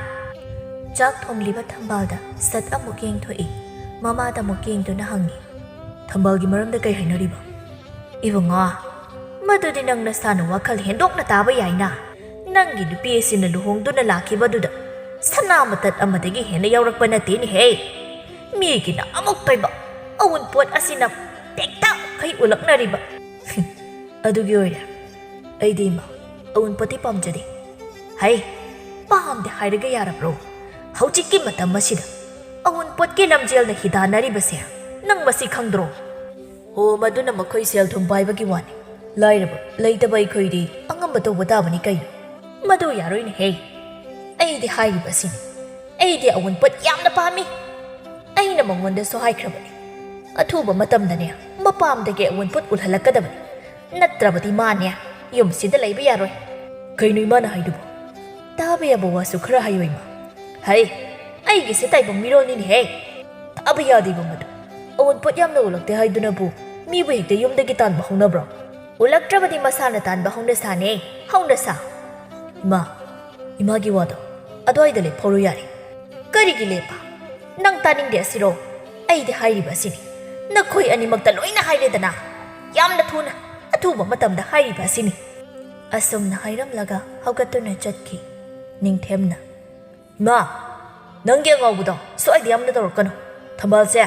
ꯆꯥꯛ ꯊꯣꯡꯂꯤꯕ ꯊꯝꯕꯥꯜꯗ ꯁꯠ ꯑꯃꯨꯛ ꯌꯦꯡꯊꯣꯛꯏ꯫ ꯃꯃꯥꯗ ꯑꯃꯨꯛ ꯌꯦꯡꯗꯨꯅ ꯍꯪꯉꯤ, "ꯊꯝꯕꯥꯜꯒꯤ ꯃꯔꯝꯗ ꯀꯩ ꯍꯥꯏꯅꯔꯤꯕ?" "ꯏꯕꯨꯡꯉꯣ, ꯃꯗꯨꯗꯤ ꯅꯪ ꯅꯁꯥꯅ ꯋꯥꯈꯜ ꯍꯦꯟꯗꯣꯛꯅ ꯇꯥꯕ ꯌꯥꯏꯅ꯫ ꯅꯪꯒꯤ ꯅꯨꯄꯤ ꯑꯁꯤꯅ ꯂꯨꯍꯣꯡꯗꯨꯅ ꯂꯥꯛꯈꯤꯕꯗꯨꯗ ꯁꯅꯥ ꯃꯇꯠ ꯑꯃꯗꯒꯤ ꯍꯦꯟꯅ ꯌꯥꯎꯔꯛꯄ ꯅꯠꯇꯦꯅꯦꯍꯦ꯫ ꯃꯤꯒꯤꯅ ꯑꯃꯨꯛꯇꯣꯏꯕ ꯑꯎꯟꯄꯣꯠ ꯑꯁꯤꯅ ꯄꯦꯛꯇ ꯃꯈꯩ ꯎꯠꯂꯛꯅꯔꯤꯕ꯫" "ꯑꯗꯨꯒꯤ ꯑꯣꯏꯔꯦ꯫ ꯑꯩꯗꯤ, ꯏꯃꯥ, ꯑꯎꯟꯄꯣꯠꯇꯤ ꯄꯥꯝꯖꯗꯦ꯫" "ꯍꯩ, ꯄꯥꯝꯗꯦ ꯍꯥꯏꯔꯒ ꯌꯥꯔꯕ꯭ꯔꯣ? ꯍꯧꯖꯤꯛꯀꯤ ꯃꯇꯝ ꯑꯁꯤꯗ ꯑꯎꯟꯄꯣꯠꯀꯤ ꯂꯝꯖꯦꯜꯗ ꯍꯤꯗꯥꯟꯅꯔꯤꯕꯁꯦ ꯅꯪ ꯃꯁꯤ ꯈꯪꯗ꯭ꯔꯣ?" "ꯑꯣ, ꯃꯗꯨꯅ ꯃꯈꯣꯏ ꯁꯦꯜ ꯊꯨꯝ ꯄꯥꯏꯕꯒꯤ ꯋꯥꯅꯤ꯫ ꯂꯥꯏꯔꯕ, ꯂꯩꯇꯕ ꯑꯩꯈꯣꯏꯗꯤ ꯑꯉꯝꯕ ꯇꯧꯕ ꯇꯥꯕꯅꯤ ꯀꯩꯅꯣ꯫" "ꯃꯗꯨ ꯌꯥꯔꯣꯏꯅꯦꯍꯦ꯫ ꯑꯩꯗꯤ ꯍꯥꯏꯔꯤꯕ ꯑꯁꯤꯅꯤ꯫ ꯑꯩꯗꯤ ꯑꯎꯟꯄꯣꯠ ꯌꯥꯝꯅ ꯄꯥꯝꯃꯤ꯫ ꯑꯩꯅ ꯃꯉꯣꯟꯗꯁꯨ ꯍꯥꯏꯈ꯭ꯔꯕꯅꯤ꯫ ꯑꯊꯨꯕ ꯃꯇꯝꯗꯅꯦ, ꯃꯄꯥꯝꯗꯒꯤ ꯑꯎꯟꯄꯣꯠ ꯎꯠꯍꯜꯂꯛꯀꯗꯕꯅꯤ꯫ ꯅꯠꯇ꯭ꯔꯕꯗꯤ ꯃꯥꯅꯦ, ꯌꯨꯝꯁꯤꯗ ꯂꯩꯕ ꯌꯥꯔꯣꯏ꯫" "ꯀꯩꯅꯣ ꯏꯃꯥꯅ ꯍꯥꯏꯗꯨꯕꯨ? ꯇꯥꯕ ꯌꯥꯕ ꯋꯥꯁꯨ ꯈꯔ ꯍꯥꯏꯌꯨ, ꯏꯃꯥ꯫" "ꯍꯩ, ꯑꯩꯒꯤꯁꯦ ꯇꯥꯏꯕꯪ ꯃꯤꯔꯣꯜꯅꯤꯅꯦꯍꯦ꯫ ꯇꯥꯕ ꯌꯥꯗꯦꯕ ꯃꯗꯨ꯫ ꯑꯎꯟꯄꯣꯠ ꯌꯥꯝꯅ ꯎꯠꯂꯛꯇꯦ ꯍꯥꯏꯗꯨꯅꯕꯨ ꯃꯤꯕꯨ ꯍꯦꯛꯇ ꯌꯨꯝꯗꯒꯤ ꯇꯥꯟꯕ ꯍꯧꯅꯕ꯭ꯔꯣ? ꯎꯠꯂꯛꯇ꯭ꯔꯕꯗꯤ ꯃꯁꯥꯅ ꯇꯥꯟꯕ ꯍꯧꯅꯁꯥꯅꯦ, ꯍꯧꯅꯁꯥ꯫" "ꯏꯃꯥ, ꯏꯃꯥꯒꯤ ꯋꯥꯗꯣ ꯑꯗꯨꯋꯥꯏꯗ ꯂꯦꯞꯍꯧꯔꯣ ꯌꯥꯔꯦ꯫" "ꯀꯔꯤꯒꯤ ꯂꯦꯞꯄ? ꯅꯪ ꯇꯥꯅꯤꯡꯗꯦ ꯑꯁꯤꯔꯣ? ꯑꯩꯗꯤ ꯍꯥꯏꯔꯤꯕ ꯑꯁꯤꯅꯤ꯫ ꯅꯈꯣꯏ ꯑꯅꯤꯃꯛꯇ ꯂꯣꯏꯅ ꯍꯥꯏꯔꯦꯗꯅ꯫ ꯌꯥꯝꯅ ꯊꯨꯅ, ꯑꯊꯨꯕ ꯃꯇꯝꯗ ꯍꯥꯏꯔꯤꯕ ꯑꯁꯤꯅꯤ꯫" ꯑꯁꯨꯝꯅ ꯍꯥꯏꯔꯝꯂꯒ ꯍꯧꯒꯠꯇꯨꯅ ꯆꯠꯈꯤ꯫ ꯅꯤꯡꯊꯦꯝꯅ, "ꯏꯃꯥ, ꯅꯪꯒꯤ ꯑꯉꯥꯎꯕꯗꯣ ꯁ꯭ꯋꯥꯏꯗ ꯌꯥꯝꯅ ꯇꯧꯔꯛꯀꯅꯨ꯫ ꯊꯝꯕꯥꯜꯁꯦ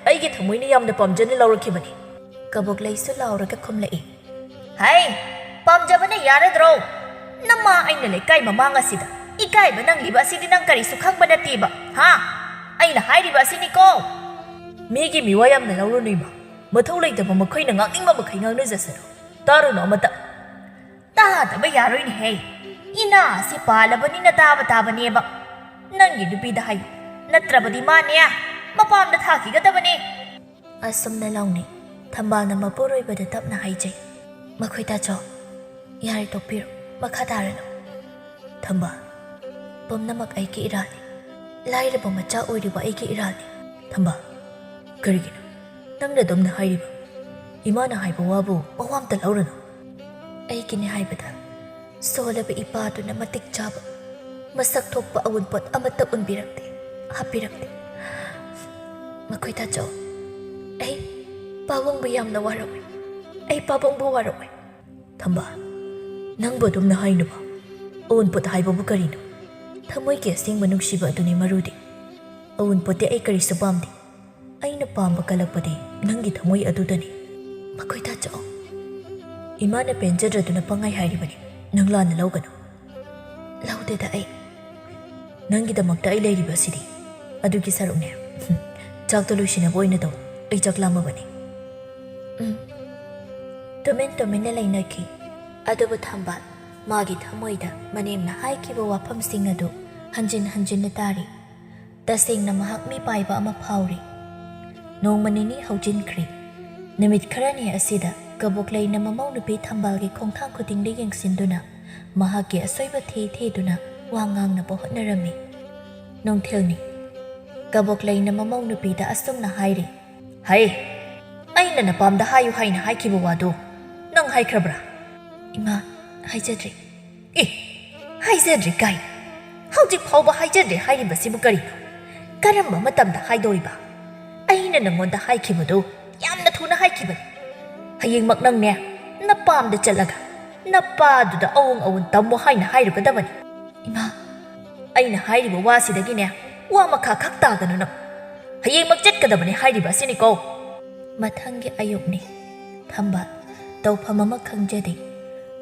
ꯑꯩꯒꯤ ꯊꯃꯣꯏꯅ ꯌꯥꯝꯅ ꯄꯥꯝꯖꯅ ꯂꯧꯔꯛꯈꯤꯕꯅꯤ꯫" ꯀꯕꯣꯛꯂꯩꯁꯨ ꯂꯥꯎꯔꯒ ꯈꯨꯝꯂꯛꯏ꯫ "ꯍꯩ, ꯄꯥꯝꯖꯕꯅ ꯌꯥꯔꯗ꯭ꯔꯣ? ꯅꯃꯥ ꯑꯩꯅ ꯂꯩꯀꯥꯏ ꯃꯃꯥꯡ ꯑꯁꯤꯗ ꯏꯀꯥꯏꯕ ꯅꯪꯂꯤꯕ ꯑꯁꯤꯗꯤ ꯅꯪ ꯀꯔꯤꯁꯨ ꯈꯪꯕ ꯅꯠꯇꯦꯕ, ꯍꯥ? ꯑꯩꯅ ꯍꯥꯏꯔꯤꯕ ꯑꯁꯤꯅꯤꯀꯣ꯫" "ꯃꯤꯒꯤ ꯃꯤꯋꯥ ꯌꯥꯝꯅ ꯂꯧꯔꯨꯅꯨ ꯏꯃꯥ꯫ ꯃꯊꯧ ꯂꯩꯇꯕ ꯃꯈꯣꯏꯅ ꯉꯥꯡꯅꯤꯡꯕ ꯃꯈꯩ ꯉꯥꯡꯅꯖꯁꯅꯨ꯫ ꯇꯥꯔꯨꯅꯨ ꯑꯃꯇ꯫" "ꯇꯥꯗꯕ ꯌꯥꯔꯣꯏꯅꯦꯍꯦ꯫ ꯏꯅꯥ ꯑꯁꯤ ꯄꯥꯜꯂꯕꯅꯤꯅ ꯇꯥꯕ ꯇꯥꯕꯅꯦꯕ꯫ ꯅꯪꯒꯤ ꯅꯨꯄꯤꯗ ꯍꯥꯏꯌꯨ꯫ ꯅꯠꯇ꯭ꯔꯕꯗꯤ ꯃꯥꯅꯦ, ꯃꯄꯥꯝꯗ ꯊꯥꯈꯤꯒꯗꯕꯅꯦ꯫" ꯑꯁꯨꯝꯅ ꯂꯥꯎꯅꯩ꯫ ꯊꯝꯕꯥꯜꯅ ꯃꯄꯨꯔꯣꯏꯕꯗ ꯇꯞꯅ ꯍꯥꯏꯖꯩ, "ꯃꯈꯣꯏ ꯇꯥꯖꯧ꯫ ꯌꯥꯔꯦ, ꯇꯣꯛꯄꯤꯔꯣ꯫ ꯃꯈꯥ ꯇꯥꯔꯅꯨ꯫" "ꯊꯝꯕꯥꯜ, ꯄꯨꯝꯅꯃꯛ ꯑꯩꯒꯤ ꯏꯔꯥꯜꯅꯤ꯫ ꯂꯥꯏꯔꯕ ꯃꯆꯥ ꯑꯣꯏꯔꯤꯕ ꯑꯩꯒꯤ ꯏꯔꯥꯜꯅꯤ꯫" "ꯊꯝꯕꯥꯜ, ꯀꯔꯤꯒꯤꯅꯣ? ꯅꯪꯅ ꯑꯗꯨꯝꯅ ꯍꯥꯏꯔꯤꯕ? ꯏꯃꯥꯅ ꯍꯥꯏꯕ ꯋꯥꯕꯨ ꯃꯋꯥ ꯑꯝꯇ ꯂꯧꯔꯨꯅꯨ꯫ ꯑꯩꯒꯤꯅꯦ ꯍꯥꯏꯕꯗ ꯁꯣꯜꯂꯕ ꯏꯄꯥꯗꯨꯅ ꯃꯇꯤꯛ ꯆꯥꯕ, ꯃꯁꯛ ꯊꯣꯛꯄ ꯑꯎꯟꯄꯣꯠ ꯑꯃꯠꯇ ꯎꯟꯕꯤꯔꯛꯇꯦ, ꯍꯥꯞꯄꯤꯔꯛꯇꯦ꯫ ꯃꯈꯣꯏ ꯇꯥꯆꯧ, ꯑꯩ ꯄꯥꯕꯨꯡꯕꯨ ꯌꯥꯝꯅ ꯋꯥꯔꯧꯏ꯫ ꯑꯩ ꯄꯥꯕꯨꯡꯕꯨ ꯋꯥꯔꯧꯏ꯫ ꯊꯝꯕꯥꯜ, ꯅꯪꯕꯨ ꯑꯗꯨꯝꯅ ꯍꯥꯏꯅꯕ? ꯑꯎꯟꯄꯣꯠ ꯍꯥꯏꯕꯕꯨ ꯀꯔꯤꯅꯣ? ꯊꯃꯣꯏꯒꯤ ꯑꯁꯦꯡꯕ ꯅꯨꯡꯁꯤꯕ ꯑꯗꯨꯅꯤ ꯃꯔꯨꯗꯤ꯫ ꯑꯎꯟꯄꯣꯠꯇꯤ ꯑꯩ ꯀꯔꯤꯁꯨ ꯄꯥꯝꯗꯦ꯫ ꯑꯩꯅ ꯄꯥꯝꯕ ꯀꯜꯂꯛꯄꯗꯤ ꯅꯪꯒꯤ ꯊꯃꯣꯏ ꯑꯗꯨꯗꯅꯤ꯫ ꯃꯈꯣꯏ ꯇꯥꯆꯧ, ꯏꯃꯥꯅ ꯄꯦꯟꯖꯗ꯭ꯔꯗꯨꯅ ꯄꯪꯍꯥꯏ ꯍꯥꯏꯔꯤꯕꯅꯤ꯫ ꯅꯪ ꯂꯥꯟꯅ ꯂꯧꯒꯅꯨ꯫ ꯂꯧꯗꯦꯗ ꯑꯩ꯫ ꯅꯪꯒꯤꯗꯃꯛꯇ ꯑꯩ ꯂꯩꯔꯤꯕ ꯑꯁꯤꯗꯤ ꯑꯗꯨꯒꯤ ꯁꯔꯨꯛꯅꯦ꯫ ꯆꯥꯛꯇꯣ ꯂꯣꯏꯁꯤꯟꯅꯕ ꯑꯣꯏꯅ ꯇꯧ꯫ ꯑꯩ ꯆꯥꯛ ꯂꯥꯝꯃꯕꯅꯤ꯫ ꯎꯝ꯫ ꯇꯨꯃꯤꯟ ꯇꯨꯃꯤꯟꯅ ꯂꯩꯅꯈꯤ꯫ ꯑꯗꯨꯕꯨ ꯊꯝꯕꯥꯜ ꯃꯥꯒꯤ ꯊꯃꯣꯏꯗ ꯃꯅꯦꯝꯅ ꯍꯥꯏꯈꯤꯕ ꯋꯥꯐꯝꯁꯤꯡ ꯑꯗꯨ ꯍꯟꯖꯤꯟ ꯍꯟꯖꯤꯟꯅ ꯇꯥꯔꯤ꯫ ꯇꯁꯦꯡꯅ ꯃꯍꯥꯛ ꯃꯤꯄꯥꯏꯕ ꯑꯃ ꯐꯥꯎꯔꯤ꯫ ꯅꯣꯡꯃ ꯅꯤꯅꯤ ꯍꯧꯖꯤꯟꯈ꯭ꯔꯦ꯫ ꯅꯨꯃꯤꯠ ꯈꯔꯅꯤ ꯑꯁꯤꯗ ꯀꯕꯣꯛꯂꯩꯅ ꯃꯃꯧ ꯅꯨꯄꯤ ꯊꯝꯕꯥꯜꯒꯤ ꯈꯣꯡꯊꯥꯡ ꯈꯨꯗꯤꯡꯗ ꯌꯦꯡꯁꯤꯟꯗꯨꯅ ꯃꯍꯥꯛꯀꯤ ꯑꯁꯣꯏꯕ ꯊꯤ ꯊꯤꯗꯨꯅ ꯋꯥ ꯉꯥꯡꯅꯕ ꯍꯣꯠꯅꯔꯝꯃꯤ꯫ ꯅꯨꯡꯊꯤꯜꯅꯤ꯫ ꯀꯕꯣꯛꯂꯩꯅ ꯃꯃꯧ ꯅꯨꯄꯤꯗ ꯑꯁꯨꯝꯅ ꯍꯥꯏꯔꯤ꯫ ꯍꯩ, ꯑꯩꯅ ꯅꯄꯥꯝꯗ ꯍꯥꯏꯌꯨ ꯍꯥꯏꯅ ꯍꯥꯏꯈꯤꯕ ꯋꯥꯗꯨ ꯅꯪ ꯍꯥꯏꯈ꯭ꯔꯕ꯭ꯔꯥ? ꯏꯃꯥ, ꯍꯥꯏꯖꯗ꯭ꯔꯤ꯫ ꯑꯦ, ꯍꯥꯏꯖꯗ꯭ꯔꯤ ꯀꯥꯏꯅ? ꯍꯧꯖꯤꯛ ꯐꯥꯎꯕ ꯍꯥꯏꯖꯗ꯭ꯔꯤ ꯍꯥꯏꯔꯤꯕꯁꯤꯕꯨ ꯀꯔꯤꯅꯣ? ꯀꯔꯝꯕ ꯃꯇꯝꯗ ꯍꯥꯏꯗꯧꯔꯤꯕ? ꯑꯩꯅ ꯅꯪꯉꯣꯟꯗ ꯍꯥꯏꯈꯤꯕꯗꯨ ꯌꯥꯝꯅ ꯊꯨꯅ ꯍꯥꯏꯈꯤꯕꯅꯤ꯫ ꯍꯌꯦꯡꯃꯛ ꯅꯪꯅꯦ, ꯅꯄꯥꯝꯗ ꯆꯠꯂꯒ ꯅꯄꯥꯗꯨꯗ ꯑꯋꯣꯡ ꯑꯋꯣꯟ ꯇꯝꯃꯨ ꯍꯥꯏꯅ ꯍꯥꯏꯔꯨꯒꯗꯕꯅꯤ꯫ ꯏꯃꯥ, ꯑꯩꯅ ꯍꯥꯏꯔꯤꯕ ꯋꯥꯁꯤꯗꯒꯤꯅꯦ, ꯋꯥ ꯃꯈꯥ ꯈꯛ ꯇꯥꯒꯅꯨ ꯅꯪ꯫ ꯍꯌꯦꯡꯃꯛ ꯆꯠꯀꯗꯕꯅꯤ ꯍꯥꯏꯔꯤꯕ ꯑꯁꯤꯅꯤꯀꯣ꯫ ꯃꯊꯪꯒꯤ ꯑꯌꯨꯛꯅꯤ꯫ ꯊꯝꯕꯥꯜ ꯇꯧꯐꯝ ꯑꯃ ꯈꯪꯖꯗꯦ꯫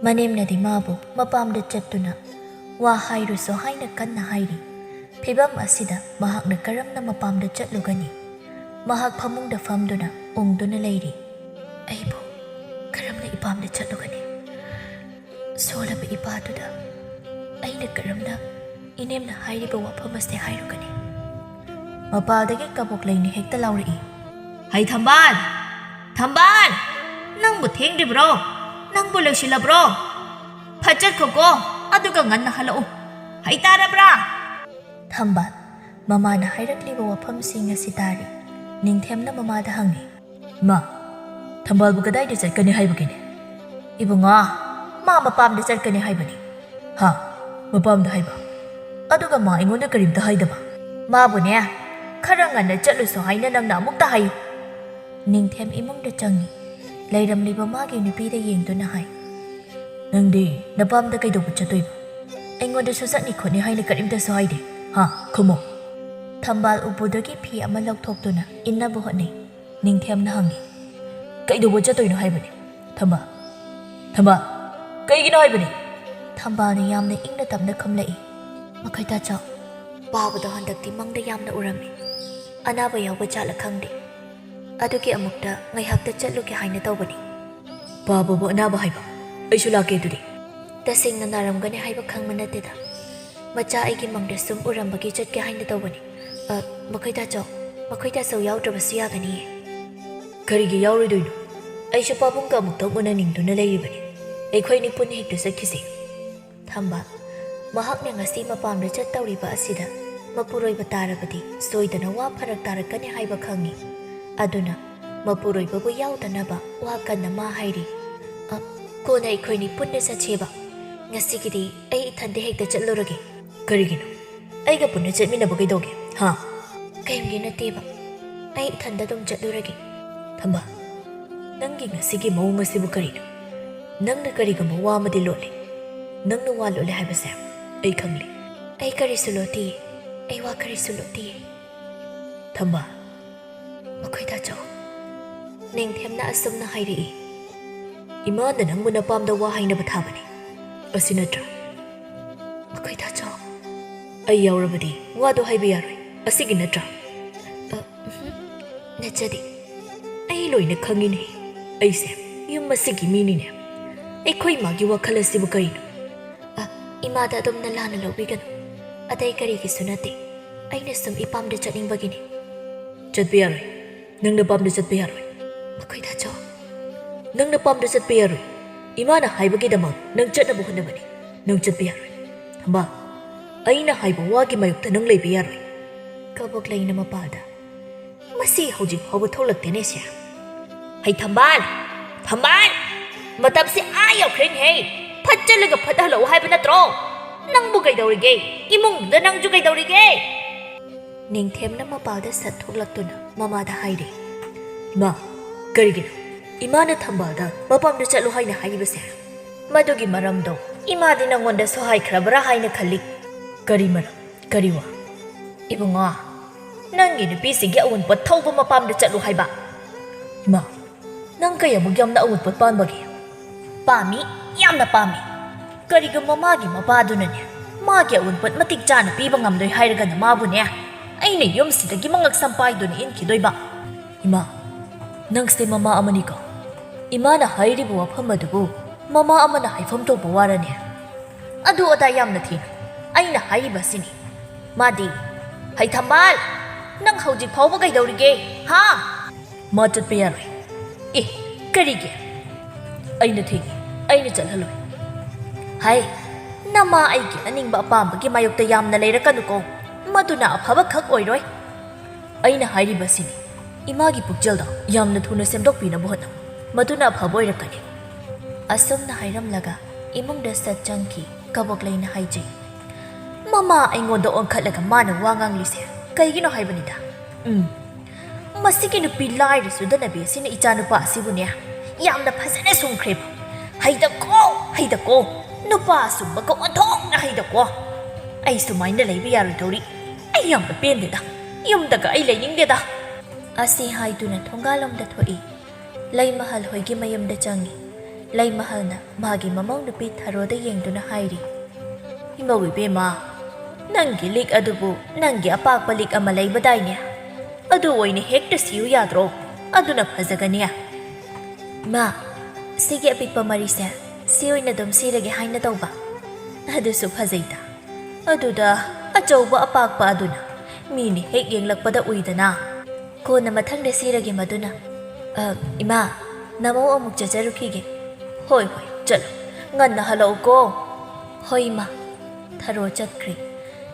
ꯃꯅꯦꯝꯅꯗꯤ ꯃꯥꯕꯨ ꯃꯄꯥꯝꯗ ꯆꯠꯇꯨꯅ ꯋꯥ ꯍꯥꯏꯔꯨꯁꯣ ꯍꯥꯏꯅ ꯀꯟꯅ ꯍꯥꯏꯔꯤ꯫ ꯐꯤꯚꯝ ꯑꯁꯤꯗ ꯃꯍꯥꯛꯅ ꯀꯔꯝꯅ ꯃꯄꯥꯝꯗ ꯆꯠꯂꯨꯒꯅꯤ? ꯃꯍꯥꯛ ꯐꯃꯨꯡꯗ ꯐꯝꯗꯨꯅ ꯎꯪꯗꯨꯅ ꯂꯩꯔꯤ꯫ ꯑꯩꯕꯨ ꯀꯔꯝꯅ ꯏꯄꯥꯝꯗ ꯆꯠꯂꯨꯒꯅꯤ? ꯁꯣꯜꯂꯕ ꯏꯄꯥꯗꯨꯗ ꯑꯩꯅ ꯀꯔꯝꯅ ꯏꯅꯦꯝꯅ ꯍꯥꯏꯔꯤꯕ ꯋꯥꯐꯝ ꯑꯁꯤ ꯍꯥꯏꯔꯨꯒꯅꯤ? ꯃꯄꯥꯜꯗꯒꯤ ꯀꯕꯣꯛꯂꯩꯅ ꯍꯦꯛꯇ ꯂꯥꯎꯔꯛꯏ꯫ ꯍꯩ ꯊꯝꯕꯥꯜ! ꯊꯝꯕꯥꯜ! ꯅꯪꯕꯨ ꯊꯦꯡꯗ꯭ꯔꯤꯕ꯭ꯔꯣ? ꯅꯪꯕꯨ ꯂꯣꯏꯁꯤꯜꯂꯕ꯭ꯔꯣ? ꯐꯠ ꯆꯠꯈꯣꯀꯣ, ꯑꯗꯨꯒ ꯉꯟꯅ ꯍꯜꯂꯛꯎ꯫ ꯍꯩ ꯇꯥꯔꯕ꯭ꯔꯥ? ꯊꯝꯕꯥꯜ ꯃꯃꯥꯅ ꯍꯥꯏꯔꯛꯂꯤꯕ ꯋꯥꯐꯝꯁꯤꯡ ꯑꯁꯤ ꯇꯥꯔꯤ꯫ ꯅꯤꯡꯊꯦꯝꯅ ꯃꯃꯥꯗ ꯍꯪꯉꯤ꯫ ꯏꯃꯥ, ꯊꯝꯕꯥꯜꯕꯨ ꯀꯗꯥꯏꯗ ꯆꯠꯀꯅꯤ ꯍꯥꯏꯕꯒꯤꯅꯦ? ꯏꯕꯨꯡꯉꯣ, ꯃꯥ ꯃꯄꯥꯝꯗ ꯆꯠꯀꯅꯤ ꯍꯥꯏꯕꯅꯤ꯫ ꯍꯥ? ꯃꯄꯥꯝꯗ ꯍꯥꯏꯕ? ꯑꯗꯨꯒ ꯃꯥ ꯑꯩꯉꯣꯟꯗ ꯀꯔꯤꯝꯇ ꯍꯥꯏꯗꯕ? ꯃꯥꯕꯨꯅꯦ, ꯈꯔ ꯉꯟꯅ ꯆꯠꯂꯨꯁꯣ ꯍꯥꯏꯅ ꯅꯪꯅ ꯑꯃꯨꯛꯇ ꯍꯥꯏꯌꯨ꯫ ꯅꯤꯡꯊꯦꯝ ꯏꯃꯨꯡꯗ ꯆꯪꯉꯤ꯫ ꯂꯩꯔꯝꯂꯤꯕ ꯃꯥꯒꯤ ꯅꯨꯄꯤꯗ ꯌꯦꯡꯗꯨꯅ ꯍꯥꯏ, "ꯅꯪꯗꯤ ꯅꯄꯥꯝꯗ ꯀꯩꯗꯧꯕ ꯆꯠꯇꯣꯏꯕ? ꯑꯩꯉꯣꯟꯗꯁꯨ ꯆꯠꯅꯤ ꯈꯣꯠꯅꯤ ꯍꯥꯏꯅ ꯀꯔꯤꯝꯇꯁꯨ ꯍꯥꯏꯗꯦ꯫ ꯍꯥ? ꯈꯨꯝꯃꯣ꯫" ꯊꯝꯕꯥꯜ ꯎꯄꯨꯗꯒꯤ ꯐꯤ ꯑꯃ ꯂꯧꯊꯣꯛꯇꯨꯅ ꯏꯟꯅꯕ ꯍꯣꯠꯅꯩ꯫ ꯅꯤꯡꯊꯦꯝꯅ ꯍꯪꯉꯤ, "ꯀꯩꯗꯧꯕ ꯆꯠꯇꯣꯏꯅꯣ ꯍꯥꯏꯕꯅꯦ? ꯊꯝꯕꯥꯜ, ꯊꯝꯕꯥꯜ, ꯀꯩꯒꯤꯅꯣ ꯍꯥꯏꯕꯅꯦ?" ꯊꯝꯕꯥꯜꯅ ꯌꯥꯝꯅ ꯏꯪꯅ ꯇꯞꯅ ꯈꯨꯝꯂꯛꯏ, "ꯃꯈꯣꯏ ꯇꯥꯆꯧ, ꯄꯥꯕꯗꯣ ꯍꯟꯗꯛꯇꯤ ꯃꯪꯗ ꯌꯥꯝꯅ ꯎꯔꯝꯃꯤ꯫ ꯑꯅꯥꯕ ꯌꯥꯎꯕ ꯖꯥꯠꯂ ꯈꯪꯗꯦ꯫ ꯑꯗꯨꯒꯤ ꯑꯃꯨꯛꯇ ꯉꯥꯏꯍꯥꯛꯇ ꯆꯠꯂꯨꯒꯦ ꯍꯥꯏꯅ ꯇꯧꯕꯅꯤ꯫" "ꯄꯥꯕꯕꯨ ꯑꯅꯥꯕ ꯍꯥꯏꯕ? ꯑꯩꯁꯨ ꯂꯥꯛꯀꯦ ꯑꯗꯨꯗꯤ꯫" "ꯇꯁꯦꯡꯅ ꯅꯥꯔꯝꯒꯅꯤ ꯍꯥꯏꯕ ꯈꯪꯕ ꯅꯠꯇꯦꯗ꯫ ꯃꯆꯥ ꯑꯩꯒꯤ ꯃꯪꯗ ꯁꯨꯝ ꯎꯔꯝꯕꯒꯤ ꯆꯠꯀꯦ ꯍꯥꯏꯅ ꯇꯧꯕꯅꯤ꯫ ꯑ, ꯃꯈꯣꯏ ꯇꯥꯆꯧ, ꯃꯈꯣꯏ ꯇꯥꯆꯧ ꯌꯥꯎꯗ꯭ꯔꯕꯁꯨ ꯌꯥꯒꯅꯤꯌꯦ꯫" "ꯀꯔꯤꯒꯤ ꯌꯥꯎꯔꯣꯏꯗꯣꯏꯅꯣ? ꯑꯩꯁꯨ ꯄꯥꯕꯨꯡꯒ ꯑꯃꯨꯛꯇꯪ ꯎꯅꯅꯤꯡꯗꯨꯅ ꯂꯩꯔꯤꯕꯅꯤ꯫ ꯑꯩꯈꯣꯏꯅꯤ ꯄꯨꯟꯅ ꯍꯦꯛꯇ ꯆꯠꯈꯤꯁꯦ꯫" ꯊꯝꯕꯥꯜ, ꯃꯍꯥꯛꯅ ꯉꯁꯤ ꯃꯄꯥꯝꯗ ꯆꯠꯇꯧꯔꯤꯕ ꯑꯁꯤꯗ ꯃꯄꯨꯔꯣꯏꯕ ꯇꯥꯔꯕꯗꯤ ꯁꯣꯏꯗꯅ ꯋꯥ ꯐꯔꯛ ꯇꯥꯔꯛꯀꯅꯤ ꯍꯥꯏꯕ ꯈꯪꯏ꯫ ꯑꯗꯨꯅ ꯃꯄꯨꯔꯣꯏꯕꯕꯨ ꯌꯥꯎꯗꯅꯕ ꯋꯥ ꯀꯟꯅ ꯃꯥ ꯍꯥꯏꯔꯤ꯫ "ꯑ, ꯀꯣꯟꯅ ꯑꯩꯈꯣꯏꯅꯤ ꯄꯨꯟꯅ ꯆꯠꯁꯦꯕ꯫ ꯉꯁꯤꯒꯤꯗꯤ ꯑꯩ ꯏꯊꯟꯗ ꯍꯦꯛꯇ ꯆꯠꯂꯨꯔꯒꯦ꯫" "ꯀꯔꯤꯒꯤꯅꯣ? ꯑꯩꯒ ꯄꯨꯟꯅ ꯆꯠꯃꯤꯟꯅꯕ ꯀꯩꯗꯧꯒꯦ, ꯍꯥ?" "ꯀꯩꯝꯒꯤ ꯅꯠꯇꯦꯕ, ꯑꯩ ꯏꯊꯟꯗ ꯑꯗꯨꯝ ꯆꯠꯂꯨꯔꯒꯦ꯫" "ꯊꯝꯕꯥꯜ, ꯅꯪꯒꯤ ꯉꯁꯤꯒꯤ ꯃꯑꯣꯡ ꯑꯁꯤꯕꯨ ꯀꯔꯤꯅꯣ? ꯅꯪꯅ ꯀꯔꯤꯒꯨꯝꯕ ꯋꯥ ꯑꯃꯗꯤ ꯂꯣꯠꯂꯤ꯫ ꯅꯪꯅ ꯋꯥ ꯂꯣꯠꯂꯦ ꯍꯥꯏꯕꯁꯦ ꯑꯩ ꯈꯪꯂꯤ꯫" "ꯑꯩ ꯀꯔꯤꯁꯨ ꯂꯣꯠꯇꯤꯌꯦ, ꯑꯩ ꯋꯥ ꯀꯔꯤꯁꯨ ꯂꯣꯠꯇꯤꯌꯦ꯫" "ꯊꯝꯕꯥꯜ꯫" "ꯃꯈꯣꯏ ꯇꯥꯆꯧ꯫" ꯅꯤꯡꯊꯦꯝꯅ ꯑꯁꯨꯝꯅ ꯍꯥꯏꯔꯛꯏ, "ꯏꯃꯥꯅ ꯅꯪꯕꯨ ꯅꯄꯥꯝꯗ ꯋꯥ ꯍꯥꯏꯅꯕ ꯊꯥꯕꯅꯤ꯫ ꯑꯁꯤ ꯅꯠꯇ꯭ꯔꯥ?" "ꯃꯈꯣꯏ ꯇꯥꯆꯧ꯫" "ꯑꯩ ꯌꯥꯎꯔꯕꯗꯤ ꯋꯥꯗꯣ ꯍꯥꯏꯕ ꯌꯥꯔꯣꯏ꯫ ꯑꯁꯤꯒꯤ ꯅꯠꯇ꯭ꯔꯥ?" "ꯑ, ꯎꯝꯍꯨꯝ, ꯅꯠꯆꯗꯦ꯫ ꯑꯩ ꯂꯣꯏꯅ ꯈꯪꯉꯤꯅꯦ꯫ ꯑꯩꯁꯦ ꯌꯨꯝ ꯑꯁꯤꯒꯤ ꯃꯤꯅꯤꯅꯦ꯫ ꯑꯩꯈꯣꯏ ꯏꯃꯥꯒꯤ ꯋꯥꯈꯜ ꯑꯁꯤꯕꯨ ꯀꯔꯤꯅꯣ?" "ꯑ, ꯏꯃꯥꯗ ꯑꯗꯨꯝꯅ ꯂꯥꯟꯅ ꯂꯧꯕꯤꯒꯅꯨ꯫ ꯑꯇꯩ ꯀꯔꯤꯒꯤꯁꯨ ꯅꯠꯇꯦ꯫ ꯑꯩꯅ ꯁꯨꯝ ꯏꯄꯥꯝꯗ ꯆꯠꯅꯤꯡꯕꯒꯤꯅꯤ꯫" "ꯆꯠꯄ ꯌꯥꯔꯣꯏ꯫ ꯅꯪ ꯅꯄꯥꯝꯗ ꯆꯠꯄ ꯌꯥꯔꯣꯏ꯫" "ꯃꯈꯣꯏ ꯇꯥꯆꯧ꯫" "ꯅꯪ ꯅꯄꯥꯝꯗ ꯆꯠꯄ ꯌꯥꯔꯣꯏ꯫ ꯏꯃꯥꯅ ꯍꯥꯏꯕꯒꯤꯗꯃꯛ ꯅꯪ ꯆꯠꯅꯕ ꯍꯣꯠꯅꯕꯅꯤ꯫ ꯅꯪ ꯆꯠꯄ ꯌꯥꯔꯣꯏ꯫ ꯊꯝꯕꯥꯜ, ꯑꯩꯅ ꯍꯥꯏꯕ ꯋꯥꯒꯤ ꯃꯥꯌꯣꯛꯇ ꯅꯪ ꯂꯩꯕ ꯌꯥꯔꯣꯏ꯫" ꯀꯕꯣꯛ ꯂꯩꯅ ꯃꯄꯥꯜꯗ, "ꯃꯁꯤ ꯍꯧꯖꯤꯛ ꯐꯥꯎꯕ ꯊꯣꯛꯂꯛꯇꯦꯅꯦ ꯁꯦ꯫ "ꯍꯩ ꯊꯝꯕꯥꯜ, ꯊꯝꯕꯥꯜ, ꯃꯇꯝꯁꯦ ꯑꯥ ꯌꯧꯈ꯭ꯔꯦꯅꯦꯍꯦ꯫ ꯐꯠ ꯆꯠꯂꯒ ꯐꯠ ꯍꯜꯂꯛꯎ ꯍꯥꯏꯕ ꯅꯠꯇ꯭ꯔꯣ? ꯅꯪꯕꯨ ꯀꯩꯗꯧꯔꯤꯒꯦ? ꯏꯃꯨꯡꯗꯨꯗ ꯅꯪꯁꯨ ꯀꯩꯗꯧꯔꯤꯒꯦ?" ꯅꯤꯡꯊꯦꯝꯅ ꯃꯄꯥꯜꯗ ꯁꯠ ꯊꯣꯛꯂꯛꯇꯨꯅ ꯃꯃꯥꯗ ꯍꯥꯏꯔꯦ꯫ "ꯏꯃꯥ, ꯀꯔꯤꯒꯤꯅꯣ ꯏꯃꯥꯅ ꯊꯝꯕꯥꯜꯗ ꯃꯄꯥꯝꯗ ꯆꯠꯂꯨ ꯍꯥꯏꯅ ꯍꯥꯏꯔꯤꯕꯁꯦ? ꯃꯗꯨꯒꯤ ꯃꯔꯝꯗꯣ ꯏꯃꯥꯗꯤ ꯅꯪꯉꯣꯟꯗꯁꯨ ꯍꯥꯏꯈ꯭ꯔꯕ꯭ꯔꯥ ꯍꯥꯏꯅ ꯈꯜꯂꯤ꯫" "ꯀꯔꯤ ꯃꯔꯝ? ꯀꯔꯤ ꯋꯥ?" "ꯏꯕꯨꯡꯉꯣ, ꯅꯪꯒꯤ ꯅꯨꯄꯤꯁꯤꯒꯤ ꯑꯎꯟꯄꯣꯠ ꯊꯧꯕ ꯃꯄꯥꯝꯗ ꯆꯠꯂꯨ ꯍꯥꯏꯕ꯫" "ꯏꯃꯥ, ꯅꯪ ꯀꯌꯥꯃꯨꯛ ꯌꯥꯝꯅ ꯑꯎꯟꯄꯣꯠ ꯄꯥꯝꯕꯒꯦ?" "ꯄꯥꯝꯃꯤ, ꯌꯥꯝꯅ ꯄꯥꯝꯃꯤ꯫ ꯀꯔꯤꯒꯨꯝꯕ ꯃꯥꯒꯤ ꯃꯄꯥꯗꯨꯅꯅꯦ, ꯃꯥꯒꯤ ꯑꯎꯟꯄꯣꯠ ꯃꯇꯤꯛ ꯆꯥꯅ ꯄꯤꯕ ꯉꯝꯂꯣꯏ ꯍꯥꯏꯔꯒꯅ ꯃꯥꯕꯨꯅꯦ, ꯑꯩꯅ ꯌꯨꯝꯁꯤꯗꯒꯤ ꯃꯉꯛ ꯁꯝꯄꯥꯏꯗꯨꯅ ꯏꯟꯈꯤꯗꯣꯏꯕ꯫" "ꯏꯃꯥ, ꯅꯪꯁꯦ ꯃꯃꯥ ꯑꯃꯅꯤꯀꯣ꯫ ꯏꯃꯥꯅ ꯍꯥꯏꯔꯤꯕ ꯋꯥꯐꯝ ꯑꯗꯨꯕꯨ ꯃꯃꯥ ꯑꯃꯅ ꯍꯥꯏꯐꯝ ꯊꯣꯛꯄ ꯋꯥꯔꯅꯦ? ꯑꯗꯨ ꯑꯗꯥ ꯌꯥꯝꯅ ꯊꯤꯅ ꯑꯩꯅ ꯍꯥꯏꯔꯤꯕꯁꯤꯅꯤ꯫" ꯃꯥꯗꯤ, "ꯍꯩ ꯊꯝꯕꯥꯜ, ꯅꯪ ꯍꯧꯖꯤꯛ ꯐꯥꯎꯕ ꯀꯩꯗꯧꯔꯤꯒꯦ? ꯍꯥ?" "ꯃꯥ ꯆꯠꯄ ꯌꯥꯔꯣꯏ꯫" "ꯑꯦ, ꯀꯔꯤꯒꯤ?" "ꯑꯩꯅ ꯊꯤꯡꯉꯤ, ꯑꯩꯅ ꯆꯠꯍꯜꯂꯣꯏ꯫" "ꯍꯥꯏ, ꯅꯃꯥ ꯑꯩꯒꯤ ꯑꯅꯤꯡꯕ ꯑꯄꯥꯝꯕꯒꯤ ꯃꯥꯌꯣꯛꯇ ꯌꯥꯝꯅ ꯂꯩꯔꯛꯀꯅꯨꯀꯣ, ꯃꯗꯨꯅ ꯑꯐꯕ ꯈꯛ ꯑꯣꯏꯔꯣꯏ꯫" "ꯑꯩꯅ ꯍꯥꯏꯔꯤꯕꯁꯤꯅꯤ, ꯏꯃꯥꯒꯤ ꯄꯨꯛꯆꯦꯜꯗꯣ ꯌꯥꯝꯅ ꯊꯨꯅ ꯁꯦꯝꯗꯣꯛꯄꯤꯅꯕ ꯍꯣꯠꯅꯧ, ꯃꯗꯨꯅ ꯑꯐꯕ ꯑꯣꯏꯔꯛꯀꯅꯤ꯫" ꯑꯁꯨꯝꯅ ꯍꯥꯏꯔꯝꯂꯒ ꯏꯃꯨꯡꯗ ꯁꯠ ꯆꯪꯈꯤ꯫ ꯀꯕꯣꯛꯂꯩꯅ ꯍꯥꯏꯖꯩ, "ꯃꯃꯥ ꯑꯩꯉꯣꯟꯗ ꯑꯣꯟꯈꯠꯂꯒ ꯃꯥꯅ ꯋꯥ ꯉꯥꯡꯂꯤꯁꯦ ꯀꯩꯒꯤꯅꯣ ꯍꯥꯏꯕꯅꯤꯗ? ꯎꯝ, ꯃꯁꯤꯒꯤ ꯅꯨꯄꯤ ꯂꯥꯏꯔ ꯁꯨꯗꯅꯕꯤ ꯑꯁꯤꯅ ꯏꯆꯥ ꯅꯨꯄꯥ ꯑꯁꯤꯕꯨꯅꯦ ꯌꯥꯝꯅ ꯐꯖꯅ ꯁꯨꯝꯈ꯭ꯔꯦꯕ꯫ ꯍꯩꯗꯀꯣ, ꯍꯩꯗꯀꯣ, ꯅꯨꯄꯥ ꯁꯨꯝꯕꯒ ꯑꯣꯟꯊꯣꯛꯅ ꯍꯩꯗꯀꯣ꯫ ꯑꯩ ꯁꯨꯃꯥꯏꯅ ꯂꯩꯕ ꯌꯥꯔꯣꯏꯗꯧꯔꯤ꯫ ꯑꯩ ꯌꯥꯝꯅ ꯄꯦꯟꯗꯦꯗ꯫ ꯌꯨꯝꯗꯒ ꯑꯩ ꯂꯩꯅꯤꯡꯗꯦꯗ꯫" ꯑꯁꯤ ꯍꯥꯏꯗꯨꯅ ꯊꯣꯡꯒꯥꯜꯂꯣꯝꯗ ꯊꯣꯛꯏ꯫ ꯂꯩꯃꯍꯜ ꯍꯣꯏꯒꯤ ꯃꯌꯨꯝꯗ ꯆꯪꯉꯤ꯫ ꯂꯩꯃꯍꯜꯅ ꯃꯥꯒꯤ ꯃꯃꯧ ꯅꯨꯄꯤ ꯊꯔꯣꯗ ꯌꯦꯡꯗꯨꯅ ꯍꯥꯏꯔꯤ, "ꯏꯃꯧ ꯏꯕꯦꯝꯃ, ꯅꯪꯒꯤ ꯂꯤꯛ ꯑꯗꯨꯕꯨ ꯅꯪꯒꯤ ꯑꯄꯥꯛꯄ ꯂꯤꯛ ꯑꯃ ꯂꯩꯕꯗꯥꯏꯅꯦ? ꯑꯗꯨ ꯑꯣꯏꯅ ꯍꯦꯛꯇ ꯁꯤꯌꯨ ꯌꯥꯗ꯭ꯔꯣ? ꯑꯗꯨꯅ ꯐꯖꯒꯅꯤ꯫" "ꯏꯃꯥ, ꯁꯤꯒꯤ ꯑꯄꯤꯛꯄ ꯃꯔꯤꯁꯦ ꯁꯤ ꯑꯣꯏꯅ ꯑꯗꯨꯝ ꯁꯤꯔꯒꯦ ꯍꯥꯏꯅ ꯇꯧꯕ꯫ ꯑꯗꯨꯁꯨ ꯐꯖꯩꯗ꯫ ꯑꯗꯨꯗ ꯑꯆꯧꯕ ꯑꯄꯥꯛꯄ ꯑꯗꯨꯅ ꯃꯤꯅ ꯍꯦꯛ ꯌꯦꯡꯂꯛꯄꯗ ꯎꯏꯗꯅ꯫ ꯀꯣꯟꯅ ꯃꯊꯪꯗ ꯁꯤꯔꯒꯦ ꯃꯗꯨꯅ꯫ ꯑ, ꯏꯃꯥ, ꯅꯃꯧ ꯑꯃꯨꯛ ꯆꯠꯆꯔꯨꯈꯤꯒꯦ꯫" "ꯍꯣꯏ, ꯍꯣꯏ, ꯆꯠꯂꯣ꯫ ꯉꯟꯅ ꯍꯜꯂꯛꯎꯀꯣ꯫" "ꯍꯣꯏ, ꯏꯃꯥ꯫" ꯊꯔꯣ ꯆꯠꯈ꯭ꯔꯦ꯫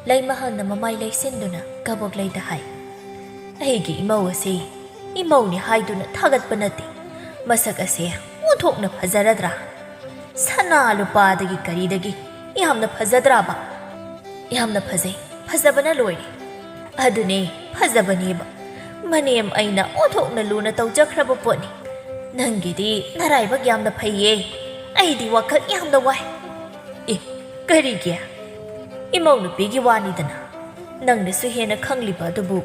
ꯂꯩꯃꯍꯜꯅ ꯃꯃꯥꯏ ꯂꯩꯁꯤꯟꯗꯨꯅ ꯀꯕꯣꯛꯂꯩꯗ ꯍꯥꯏ, "ꯑꯩꯒꯤ ꯏꯃꯧ ꯑꯁꯤ ꯏꯃꯧꯅꯤ ꯍꯥꯏꯗꯨꯅ ꯊꯥꯒꯠꯄ ꯅꯠꯇꯦ, ꯃꯁꯛ ꯑꯁꯦ ꯑꯣꯟꯊꯣꯛꯅ ꯐꯖꯔꯗ꯭ꯔꯥ? ꯁꯅꯥ ꯂꯨꯄꯥꯗꯒꯤ ꯀꯔꯤꯗꯒꯤ ꯌꯥꯝꯅ ꯐꯖꯗ꯭ꯔꯥꯕ? ꯌꯥꯝꯅ ꯐꯖꯩ, ꯐꯖꯕꯅ ꯂꯣꯏꯔꯦ꯫ ꯑꯗꯨꯅꯦ, ꯐꯖꯕꯅꯦꯕ꯫ ꯃꯅꯦꯝ ꯑꯩꯅ ꯑꯣꯟꯊꯣꯛꯅ ꯂꯨꯅ ꯇꯧꯖꯈ꯭ꯔꯕ ꯄꯣꯠꯅꯤ꯫ ꯅꯪꯒꯤꯗꯤ ꯅꯔꯥꯏꯕꯛ ꯌꯥꯝꯅ ꯐꯩꯌꯦ꯫ ꯑꯩꯗꯤ ꯋꯥꯈꯜ ꯌꯥꯝꯅ ꯋꯥꯏ꯫ ꯑꯦ, ꯀꯔꯤꯒꯤ? ꯏꯃꯧ ꯅꯨꯄꯤꯒꯤ ꯋꯥꯅꯤꯗꯅ꯫ ꯅꯪꯅꯁꯨ ꯍꯦꯟꯅ ꯈꯪꯂꯤꯕ ꯑꯗꯨꯕꯨ꯫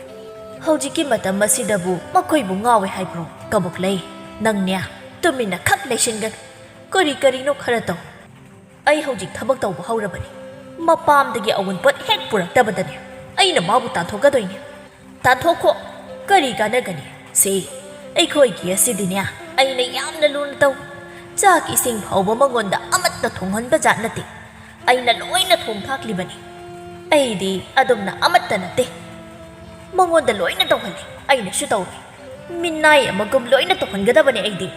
ꯍꯧꯖꯤꯛꯀꯤ ꯃꯇꯝ ꯑꯁꯤꯗꯕꯨ ꯃꯈꯣꯏꯕꯨ ꯉꯥꯎꯋꯦ ꯍꯥꯏꯕ꯭ꯔꯣ? ꯀꯕꯣꯛꯂꯩ, ꯅꯪꯅꯦ, ꯇꯨꯃꯤꯟꯅ ꯈꯛ ꯂꯩꯁꯤꯟꯒꯅꯨ꯫ ꯀꯔꯤ ꯀꯔꯤꯅꯣ ꯈꯔ ꯇꯧ꯫ ꯑꯩ ꯍꯧꯖꯤꯛ ꯊꯕꯛ ꯇꯧꯕ ꯍꯧꯔꯕꯅꯤ꯫ ꯃꯄꯥꯝꯗꯒꯤ ꯑꯋꯨꯟꯄꯣꯠ ꯍꯦꯛ ꯄꯨꯔꯛꯇꯕꯗꯅꯦ, ꯑꯩꯅ ꯃꯥꯕꯨ ꯇꯥꯟꯊꯣꯛꯀꯗꯣꯏꯅꯤ꯫ ꯇꯥꯟꯊꯣꯛꯈꯣ꯫ ꯀꯔꯤ ꯀꯥꯟꯅꯒꯅꯤ? ꯁꯤ, ꯑꯩꯈꯣꯏꯒꯤ ꯑꯁꯤꯗꯤꯅꯦ, ꯑꯩꯅ ꯌꯥꯝꯅ ꯂꯨꯅ ꯇꯧ꯫ ꯆꯥꯛ ꯏꯁꯤꯡ ꯐꯥꯎꯕ ꯃꯉꯣꯟꯗ ꯑꯃꯠꯇ ꯊꯣꯡꯍꯟꯕ ꯖꯥꯠ ꯅꯠꯇꯦ꯫ ꯑꯩꯅ ꯂꯣꯏꯅ ꯊꯣꯡ ꯊꯥꯛꯂꯤꯕꯅꯤ꯫ ꯑꯩꯗꯤ ꯑꯗꯨꯝꯅ ꯑꯃꯠꯇ ꯅꯠꯇꯦ꯫ ꯃꯉꯣꯟꯗ ꯂꯣꯏꯅ ꯇꯧꯍꯜꯂꯤ꯫ ꯑꯩꯅꯁꯨ ꯇꯧꯏ꯫ ꯃꯤꯅꯥꯏ ꯑꯃꯒꯨꯝ ꯂꯣꯏꯅ ꯇꯧꯍꯟꯒꯗꯕꯅꯤ ꯑꯩꯗꯤ꯫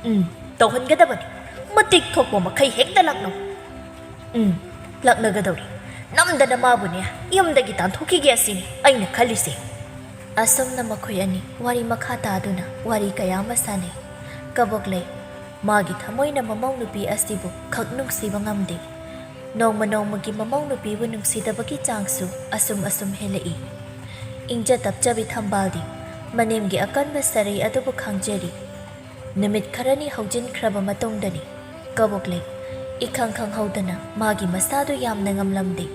ꯎꯝ, ꯇꯧꯍꯟꯒꯗꯕꯅꯤ꯫ ꯃꯇꯤꯛ ꯊꯣꯛꯄ ꯃꯈꯩ ꯍꯦꯛꯇ ꯂꯥꯛꯅꯧ꯫ ꯎꯝ, ꯂꯥꯛꯅꯒꯗꯧꯔꯤ꯫ ꯅꯝꯗꯅ ꯃꯥꯕꯨꯅꯦ, ꯌꯨꯝꯗꯒꯤ ꯇꯥꯟꯊꯣꯛꯈꯤꯒꯦ ꯑꯁꯤꯅꯤ ꯑꯩꯅ ꯈꯜꯂꯤꯁꯦ꯫ ꯑꯁꯨꯝꯅ ꯃꯈꯣꯏ ꯑꯅꯤ ꯋꯥꯔꯤ ꯃꯈꯥ ꯇꯥꯗꯨꯅ ꯋꯥꯔꯤ ꯀꯌꯥ ꯑꯃ ꯁꯥꯟꯅꯩ꯫ ꯀꯕꯣꯛꯂꯩ ꯃꯥꯒꯤ ꯊꯃꯣꯏꯅ ꯃꯃꯧ ꯅꯨꯄꯤ ꯑꯁꯤꯕꯨ ꯈꯛ ꯅꯨꯡꯁꯤꯕ ꯉꯝꯗꯦ꯫ ꯅꯣꯡꯃ ꯅꯣꯡꯃꯒꯤ ꯃꯃꯧ ꯅꯨꯄꯤꯕꯨ ꯅꯨꯡꯁꯤꯗꯕꯒꯤ ꯆꯥꯡꯁꯨ ꯑꯁꯨꯝ ꯑꯁꯨꯝ ꯍꯦꯜꯂꯛꯏ꯫ ꯏꯪꯖ ꯇꯞꯆꯕꯤ ꯊꯝꯕꯥꯜꯗꯤ ꯃꯅꯦꯝꯒꯤ ꯑꯀꯟꯕ ꯁꯔꯩ ꯑꯗꯨꯕꯨ ꯈꯪꯖꯔꯤ꯫ ꯅꯨꯃꯤꯠ ꯈꯔꯅꯤ ꯍꯧꯖꯤꯟꯈ꯭ꯔꯕ ꯃꯇꯨꯡꯗꯅꯤ ꯀꯕꯣꯛꯂꯩ ꯏꯈꯪ ꯈꯪꯍꯧꯗꯅ ꯃꯥꯒꯤ ꯃꯁꯥꯗꯨ ꯌꯥꯝꯅ ꯉꯝꯂꯝꯗꯦ꯫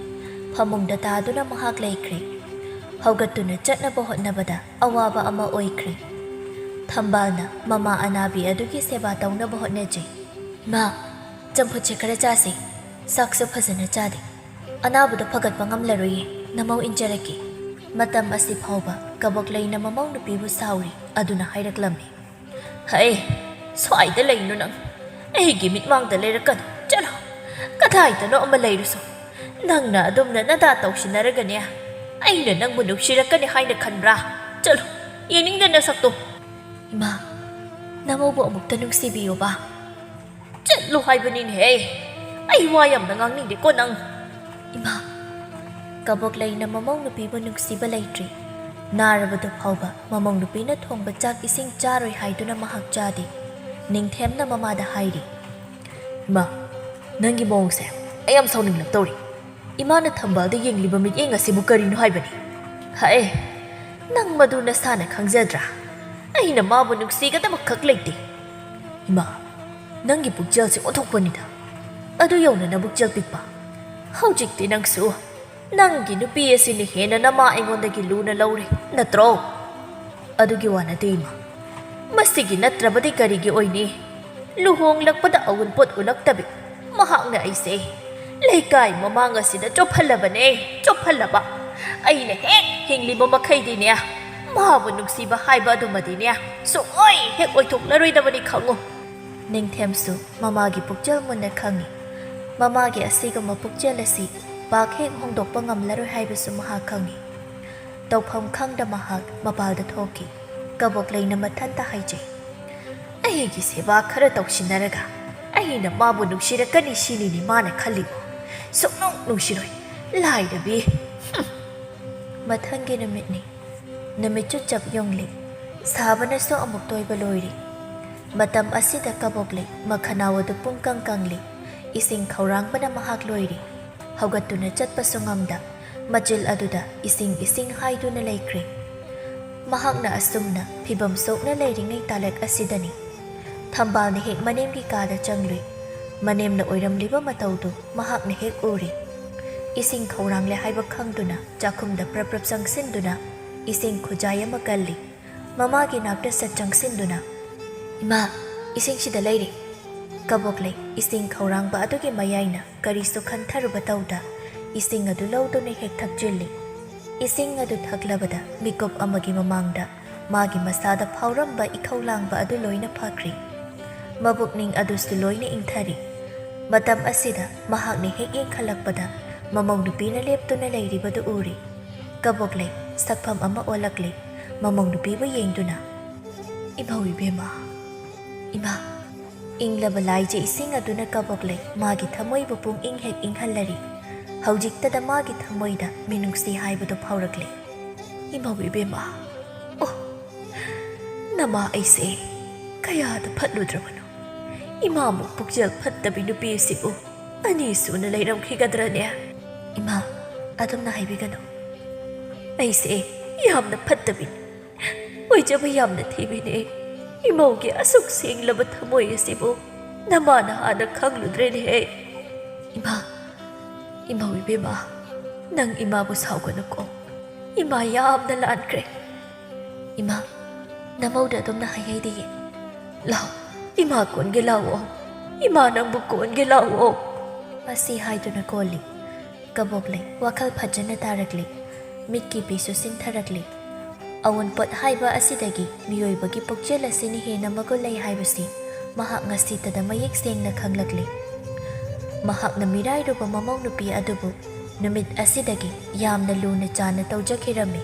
ꯐꯃꯨꯡꯗ ꯇꯥꯗꯨꯅ ꯃꯍꯥꯛ ꯂꯩꯈ꯭ꯔꯦ꯫ ꯍꯧꯒꯠꯇꯨꯅ ꯆꯠꯅꯕ ꯍꯣꯠꯅꯕꯗ ꯑꯋꯥꯕ ꯑꯃ ꯑꯣꯏꯈ꯭ꯔꯦ꯫ ꯊꯝꯕꯥꯜꯅ ꯃꯃꯥ ꯑꯅꯥꯕꯤ ꯑꯗꯨꯒꯤ ꯁꯦꯕꯥ ꯇꯧꯅꯕ ꯍꯣꯠꯅꯖꯩ꯫ "ꯃꯥ, ꯆꯝꯐꯨꯠꯁꯦ ꯈꯔ ꯆꯥꯁꯤ꯫ ꯆꯥꯛꯁꯨ ꯐꯖꯅ ꯆꯥꯗꯦ꯫ ꯑꯅꯥꯕꯗꯣ ꯐꯒꯠꯄ ꯉꯝꯂꯔꯣꯏꯌꯦ꯫ ꯅꯃꯧ ꯏꯟꯖꯔꯛꯀꯦ꯫" ꯃꯇꯝ ꯑꯁꯤ ꯐꯥꯎꯕ ꯀꯕꯣꯛꯂꯩꯅ ꯃꯃꯧ ꯅꯨꯄꯤꯕꯨ ꯁꯥꯎꯔꯤ ꯑꯗꯨꯅ ꯍꯥꯏꯔꯛꯂꯝꯃꯤ꯫ "ꯍꯩ, ꯁ꯭ꯋꯥꯏꯗ ꯂꯩꯅꯨ ꯅꯪ꯫ ꯑꯩꯒꯤ ꯃꯤꯠꯃꯥꯡꯗ ꯂꯩꯔꯛꯀꯅꯨ꯫ ꯆꯠꯂꯣ, ꯀꯗꯥꯏꯗꯅꯣ ꯑꯃ ꯂꯩꯔꯨꯁꯣ꯫ ꯅꯪꯅ ꯑꯗꯨꯝꯅ ꯅꯗꯥ ꯇꯧꯁꯤꯟꯅꯔꯒꯅꯦ, ꯑꯩꯅ ꯅꯪꯕꯨ ꯅꯨꯡꯁꯤꯔꯛꯀꯅꯤ ꯍꯥꯏꯅ ꯈꯟꯕ꯭ꯔꯥ? ꯆꯠꯂꯣ, ꯌꯦꯡꯅꯤꯡꯗꯦ ꯅꯁꯛꯇꯣ꯫" "ꯏꯃꯥ, ꯅꯃꯧꯕꯨ ꯑꯃꯨꯛꯇ ꯅꯨꯡꯁꯤꯕꯤꯌꯨꯕ꯫" "ꯆꯠꯂꯣ ꯍꯥꯏꯕꯅꯤꯅꯦꯍꯦ꯫ ꯑꯩ ꯋꯥ ꯌꯥꯝꯅ ꯉꯥꯡꯅꯤꯡꯗꯦꯀꯣ ꯅꯪ꯫" "ꯏꯃꯥ꯫" ꯀꯕꯣꯛꯂꯩꯅ ꯃꯃꯧ ꯅꯨꯄꯤꯕꯨ ꯅꯨꯡꯁꯤꯕ ꯂꯩꯇ꯭ꯔꯤ꯫ ꯅꯥꯔꯕꯗꯨ ꯐꯥꯎꯕ ꯃꯃꯧ ꯅꯨꯄꯤꯅ ꯊꯣꯡꯕ ꯆꯥꯛ ꯏꯁꯤꯡ ꯆꯥꯔꯣꯏ ꯍꯥꯏꯗꯨꯅ ꯃꯍꯥꯛ ꯆꯥꯗꯦ꯫ ꯅꯤꯡꯊꯦꯝꯅ ꯃꯃꯥꯗ ꯍꯥꯏꯔꯤ, "ꯏꯃꯥ, ꯅꯪꯒꯤ ꯃꯑꯣꯡꯁꯦ ꯑꯩ ꯌꯥꯝ ꯁꯥꯎꯅꯤꯡꯂꯛꯇꯧꯔꯤ꯫ ꯏꯃꯥꯅ ꯊꯝꯕꯥꯜꯗ ꯌꯦꯡꯂꯤꯕ ꯃꯤꯠꯌꯦꯡ ꯑꯁꯤꯕꯨ ꯀꯔꯤꯅꯣ ꯍꯥꯏꯕꯅꯤ?" "ꯍꯥꯏ, ꯅꯪ ꯃꯗꯨ ꯅꯁꯥꯅ ꯈꯪꯖꯗ꯭ꯔꯥ? ꯑꯩꯅ ꯃꯥꯕꯨ ꯅꯨꯡꯁꯤꯒꯗꯕꯈꯛ ꯂꯩꯇꯦ꯫" "ꯏꯃꯥ, ꯅꯪꯒꯤ ꯄꯨꯛꯆꯦꯜꯁꯦ ꯑꯣꯟꯊꯣꯛꯄꯅꯤꯗ꯫ ꯑꯗꯨ ꯌꯧꯅ ꯅꯕꯨꯛꯆꯦꯜ ꯄꯤꯛꯄ? ꯍꯧꯖꯤꯛꯇꯤ ꯅꯪꯁꯨ ꯅꯪꯒꯤ ꯅꯨꯄꯤ ꯑꯁꯤꯅ ꯍꯦꯟꯅ ꯅꯃꯥ ꯑꯩꯉꯣꯟꯗꯒꯤ ꯂꯨꯅ ꯂꯧꯔꯦ, ꯅꯠꯇ꯭ꯔꯣ?" "ꯑꯗꯨꯒꯤ ꯋꯥ ꯅꯠꯇꯦ, ꯏꯃꯥ꯫ ꯃꯁꯤꯒꯤ ꯅꯠꯇ꯭ꯔꯕꯗꯤ ꯀꯔꯤꯒꯤ ꯑꯣꯏꯅꯤ? ꯂꯨꯍꯣꯡꯂꯛꯄꯗ ꯑꯎꯟꯄꯣꯠ ꯎꯠꯂꯛꯇꯕꯤ ꯃꯍꯥꯛꯅ ꯑꯩꯁꯦ ꯂꯩꯀꯥꯏ ꯃꯃꯥꯡ ꯑꯁꯤꯗ ꯆꯣꯞꯍꯜꯂꯕꯅꯦ, ꯆꯣꯞꯍꯜꯂꯕ꯫ ꯑꯩꯅ ꯍꯦꯛ ꯍꯤꯡꯂꯤꯕ ꯃꯈꯩꯗꯤꯅꯦ, ꯃꯥꯕꯨ ꯅꯨꯡꯁꯤꯕ ꯍꯥꯏꯕ ꯑꯗꯨꯃꯗꯤꯅꯦ, ꯁꯨꯡꯑꯣꯏ ꯍꯦꯛ ꯑꯣꯏꯊꯣꯛꯂꯔꯣꯏꯗꯕꯅꯤ ꯈꯪꯉꯨ꯫" ꯅꯤꯡꯊꯦꯝꯁꯨ ꯃꯃꯥꯒꯤ ꯄꯨꯛꯆꯦꯜ ꯃꯨꯟꯅ ꯈꯪꯏ꯫ ꯃꯃꯥꯒꯤ ꯑꯁꯤꯒꯨꯝꯕ ꯄꯨꯛꯆꯦꯜ ꯑꯁꯤ ꯄꯥꯛ ꯍꯦꯛ ꯍꯣꯡꯗꯣꯛꯄ ꯉꯝꯂꯔꯣꯏ ꯍꯥꯏꯕꯁꯨ ꯃꯍꯥꯛ ꯈꯪꯏ꯫ ꯇꯧꯐꯝ ꯈꯪꯗ ꯃꯍꯥꯛ ꯃꯄꯥꯜꯗ ꯊꯣꯛꯈꯤ꯫ ꯀꯕꯣꯛꯂꯩꯅ ꯃꯊꯟꯇ ꯍꯥꯏꯖꯩ, "ꯑꯩꯒꯤ ꯁꯦꯕꯥ ꯈꯔ ꯇꯧꯁꯤꯟꯅꯔꯒ ꯑꯩꯅ ꯃꯥꯕꯨ ꯅꯨꯡꯁꯤꯔꯛꯀꯅꯤ ꯁꯤꯅꯤꯅꯦ ꯃꯥꯅ ꯈꯜꯂꯤꯕ? ꯁꯨꯡꯅꯨꯡ ꯅꯨꯡꯁꯤꯔꯣꯏ, ꯂꯥꯏꯔꯕꯤ꯫" ꯍꯨꯝ꯫ ꯃꯊꯪꯒꯤ ꯅꯨꯃꯤꯠꯅꯤ꯫ ꯅꯨꯃꯤꯠꯁꯨ ꯆꯞ ꯌꯨꯡꯂꯤ꯫ ꯁꯥꯕꯅꯁꯨ ꯑꯃꯨꯛ ꯇꯣꯏꯕ ꯂꯣꯏꯔꯤ꯫ ꯃꯇꯝ ꯑꯁꯤꯗ ꯀꯕꯣꯛꯂꯩ ꯃꯈꯅꯥꯎ ꯑꯗꯨ ꯄꯨꯡꯀꯪ ꯀꯪꯂꯤ꯫ ꯏꯁꯤꯡ ꯈꯧꯔꯥꯡꯕꯅ ꯃꯍꯥꯛ ꯂꯣꯏꯔꯤ꯫ ꯍꯧꯒꯠꯇꯨꯅ ꯆꯠꯄꯁꯨ ꯉꯝꯗ ꯃꯆꯤꯜ ꯑꯗꯨꯗ ꯏꯁꯤꯡ, ꯏꯁꯤꯡ ꯍꯥꯏꯗꯨꯅ ꯂꯩꯈ꯭ꯔꯦ꯫ ꯃꯍꯥꯛꯅ ꯑꯁꯨꯝꯅ ꯐꯤꯚꯝ ꯁꯣꯛꯅ ꯂꯩꯔꯤꯉꯩ ꯇꯥꯂꯛ ꯑꯁꯤꯗꯅꯤ ꯊꯝꯕꯥꯜꯅ ꯍꯦꯛ ꯃꯅꯦꯝꯒꯤ ꯀꯥꯗ ꯆꯪꯂꯨꯏ꯫ ꯃꯅꯦꯝꯅ ꯑꯣꯏꯔꯝꯂꯤꯕ ꯃꯇꯧꯗꯨ ꯃꯍꯥꯛꯅ ꯍꯦꯛ ꯎꯔꯤ꯫ ꯏꯁꯤꯡ ꯈꯧꯔꯥꯡꯂꯦ ꯍꯥꯏꯕ ꯈꯪꯗꯨꯅ ꯆꯥꯛꯈꯨꯝꯗ ꯄ꯭ꯔꯞ ꯄ꯭ꯔꯞ ꯆꯪꯁꯤꯟꯗꯨꯅ ꯏꯁꯤꯡ ꯈꯨꯖꯥꯏ ꯑꯃ ꯀꯜꯂꯤ꯫ ꯃꯃꯥꯒꯤ ꯅꯥꯛꯇ ꯁꯠ ꯆꯪꯁꯤꯟꯗꯨꯅ, "ꯏꯃꯥ, ꯏꯁꯤꯡꯁꯤꯗ ꯂꯩꯔꯦ꯫" ꯀꯕꯣꯛꯂꯩ ꯏꯁꯤꯡ ꯈꯧꯔꯥꯡꯕ ꯑꯗꯨꯒꯤ ꯃꯌꯥꯏꯅ ꯀꯔꯤꯁꯨ ꯈꯟꯊꯔꯨꯕ ꯇꯧꯗ ꯏꯁꯤꯡ ꯑꯗꯨ ꯂꯧꯗꯨꯅ ꯍꯦꯛ ꯊꯛꯆꯤꯜꯂꯤ꯫ ꯏꯁꯤꯡ ꯑꯗꯨ ꯊꯛꯂꯕꯗ ꯃꯤꯀꯨꯞ ꯑꯃꯒꯤ ꯃꯃꯥꯡꯗ ꯃꯥꯒꯤ ꯃꯁꯥꯗ ꯐꯥꯎꯔꯝꯕ ꯏꯈꯧ ꯂꯥꯡꯕ ꯑꯗꯨ ꯂꯣꯏꯅ ꯐꯈ꯭ꯔꯤ꯫ ꯃꯕꯨꯛꯅꯤꯡ ꯑꯗꯨꯁꯨ ꯂꯣꯏꯅ ꯏꯪꯊꯔꯤ꯫ ꯃꯇꯝ ꯑꯁꯤꯗ ꯃꯍꯥꯛꯅ ꯍꯦꯛ ꯌꯦꯡꯈꯠꯂꯛꯄꯗ ꯃꯃꯧ ꯅꯨꯄꯤꯅ ꯂꯦꯞꯇꯨꯅ ꯂꯩꯔꯤꯕꯗꯨ ꯎꯔꯤ꯫ ꯀꯕꯣꯛꯂꯩ ꯁꯛꯐꯝ ꯑꯃ ꯑꯣꯜꯂꯛꯂꯤ꯫ ꯃꯃꯧ ꯅꯨꯄꯤꯕꯨ ꯌꯦꯡꯗꯨꯅ, "ꯏꯃꯧ ꯏꯕꯦꯝꯃ, ꯏꯃꯥ꯫" ꯏꯪꯂꯕ ꯂꯥꯏꯖ ꯏꯁꯤꯡ ꯑꯗꯨꯅ ꯀꯕꯣꯛꯂꯩ ꯃꯥꯒꯤ ꯊꯃꯣꯏꯕꯨ ꯄꯨꯡ ꯏꯪ ꯍꯦꯛ ꯏꯪꯍꯜꯂꯔꯤ꯫ ꯍꯧꯖꯤꯛꯇꯗ ꯃꯥꯒꯤ ꯊꯃꯣꯏꯗ ꯃꯤꯅꯨꯡꯁꯤ ꯍꯥꯏꯕꯗꯨ ꯐꯥꯎꯔꯛꯂꯤ꯫ ꯏꯃꯧ ꯏꯕꯦꯝꯃ, ꯑꯣ, ꯅꯃꯥ ꯑꯩꯁꯦ ꯀꯌꯥꯗ ꯐꯠꯂꯨꯗ꯭ꯔꯕꯅꯣ꯫ ꯏꯃꯥꯃꯨꯛ ꯄꯨꯛꯆꯦꯜ ꯐꯠꯇꯕꯤ ꯅꯨꯄꯤ ꯑꯁꯤꯕꯨ ꯑꯅꯤ ꯁꯨꯅ ꯂꯩꯔꯝꯈꯤꯒꯗ꯭ꯔꯅꯦ? ꯏꯃꯥ, ꯑꯗꯨꯝꯅ ꯍꯥꯏꯕꯤꯒꯅꯨ꯫ ꯑꯩꯁꯦ ꯌꯥꯝꯅ ꯐꯠꯇꯕꯤꯅꯤ, ꯑꯣꯏꯖꯕ ꯌꯥꯝꯅ ꯊꯤꯕꯤꯅꯦ꯫ ꯏꯃꯧꯒꯤ ꯑꯁꯨꯛ ꯁꯦꯡꯂꯕ ꯊꯃꯣꯏ ꯑꯁꯤꯕꯨ ꯅꯃꯥꯅ ꯍꯥꯟꯅ ꯈꯪꯂꯨꯗ꯭ꯔꯦꯅꯦꯍꯦ꯫ ꯏꯃꯥ, ꯏꯃꯧ ꯏꯕꯦꯝꯃ, ꯅꯪ ꯏꯃꯥꯕꯨ ꯁꯥꯎꯒꯅꯨꯀꯣ꯫ ꯏꯃꯥ ꯌꯥꯝꯅ ꯂꯥꯟꯈ꯭ꯔꯦ꯫ ꯏꯃꯥ, ꯅꯃꯧꯗ ꯑꯗꯨꯝꯅ ꯍꯥꯏꯍꯩꯗꯤꯌꯦ꯫ ꯂꯥꯎ, ꯏꯃꯥ ꯀꯣꯟꯒꯦ ꯂꯥꯛꯑꯣ꯫ ꯏꯃꯥ ꯅꯪꯕꯨ ꯀꯣꯟꯒꯦ ꯂꯥꯛꯑꯣ꯫ ꯑꯁꯤ ꯍꯥꯏꯗꯨꯅ ꯀꯣꯜꯂꯤ꯫ ꯀꯕꯣꯛꯂꯩ ꯋꯥꯈꯜ ꯐꯖꯅ ꯇꯥꯔꯛꯂꯤ꯫ ꯃꯤꯠꯀꯤ ꯄꯤꯁꯨ ꯁꯤꯟꯊꯔꯛꯂꯤ꯫ ꯑꯑꯣꯟꯄꯣꯠ ꯍꯥꯏꯕ ꯑꯁꯤꯗꯒꯤ ꯃꯤꯑꯣꯏꯕꯒꯤ ꯄꯨꯛꯆꯦꯜ ꯑꯁꯤꯅ ꯍꯦꯟꯅ ꯃꯒꯨꯟ ꯂꯩ ꯍꯥꯏꯕꯁꯤ ꯃꯍꯥꯛ ꯉꯁꯤꯇꯗ ꯃꯌꯦꯛ ꯁꯦꯡꯅ ꯈꯪꯂꯛꯂꯤ꯫ ꯃꯍꯥꯛꯅ ꯃꯤꯔꯥꯏꯔꯨꯕ ꯃꯃꯧ ꯅꯨꯄꯤ ꯑꯗꯨꯕꯨ ꯅꯨꯃꯤꯠ ꯑꯁꯤꯗꯒꯤ ꯌꯥꯝꯅ ꯂꯨꯅ ꯆꯥꯟꯅ ꯇꯧꯖꯈꯤꯔꯝꯃꯤ꯫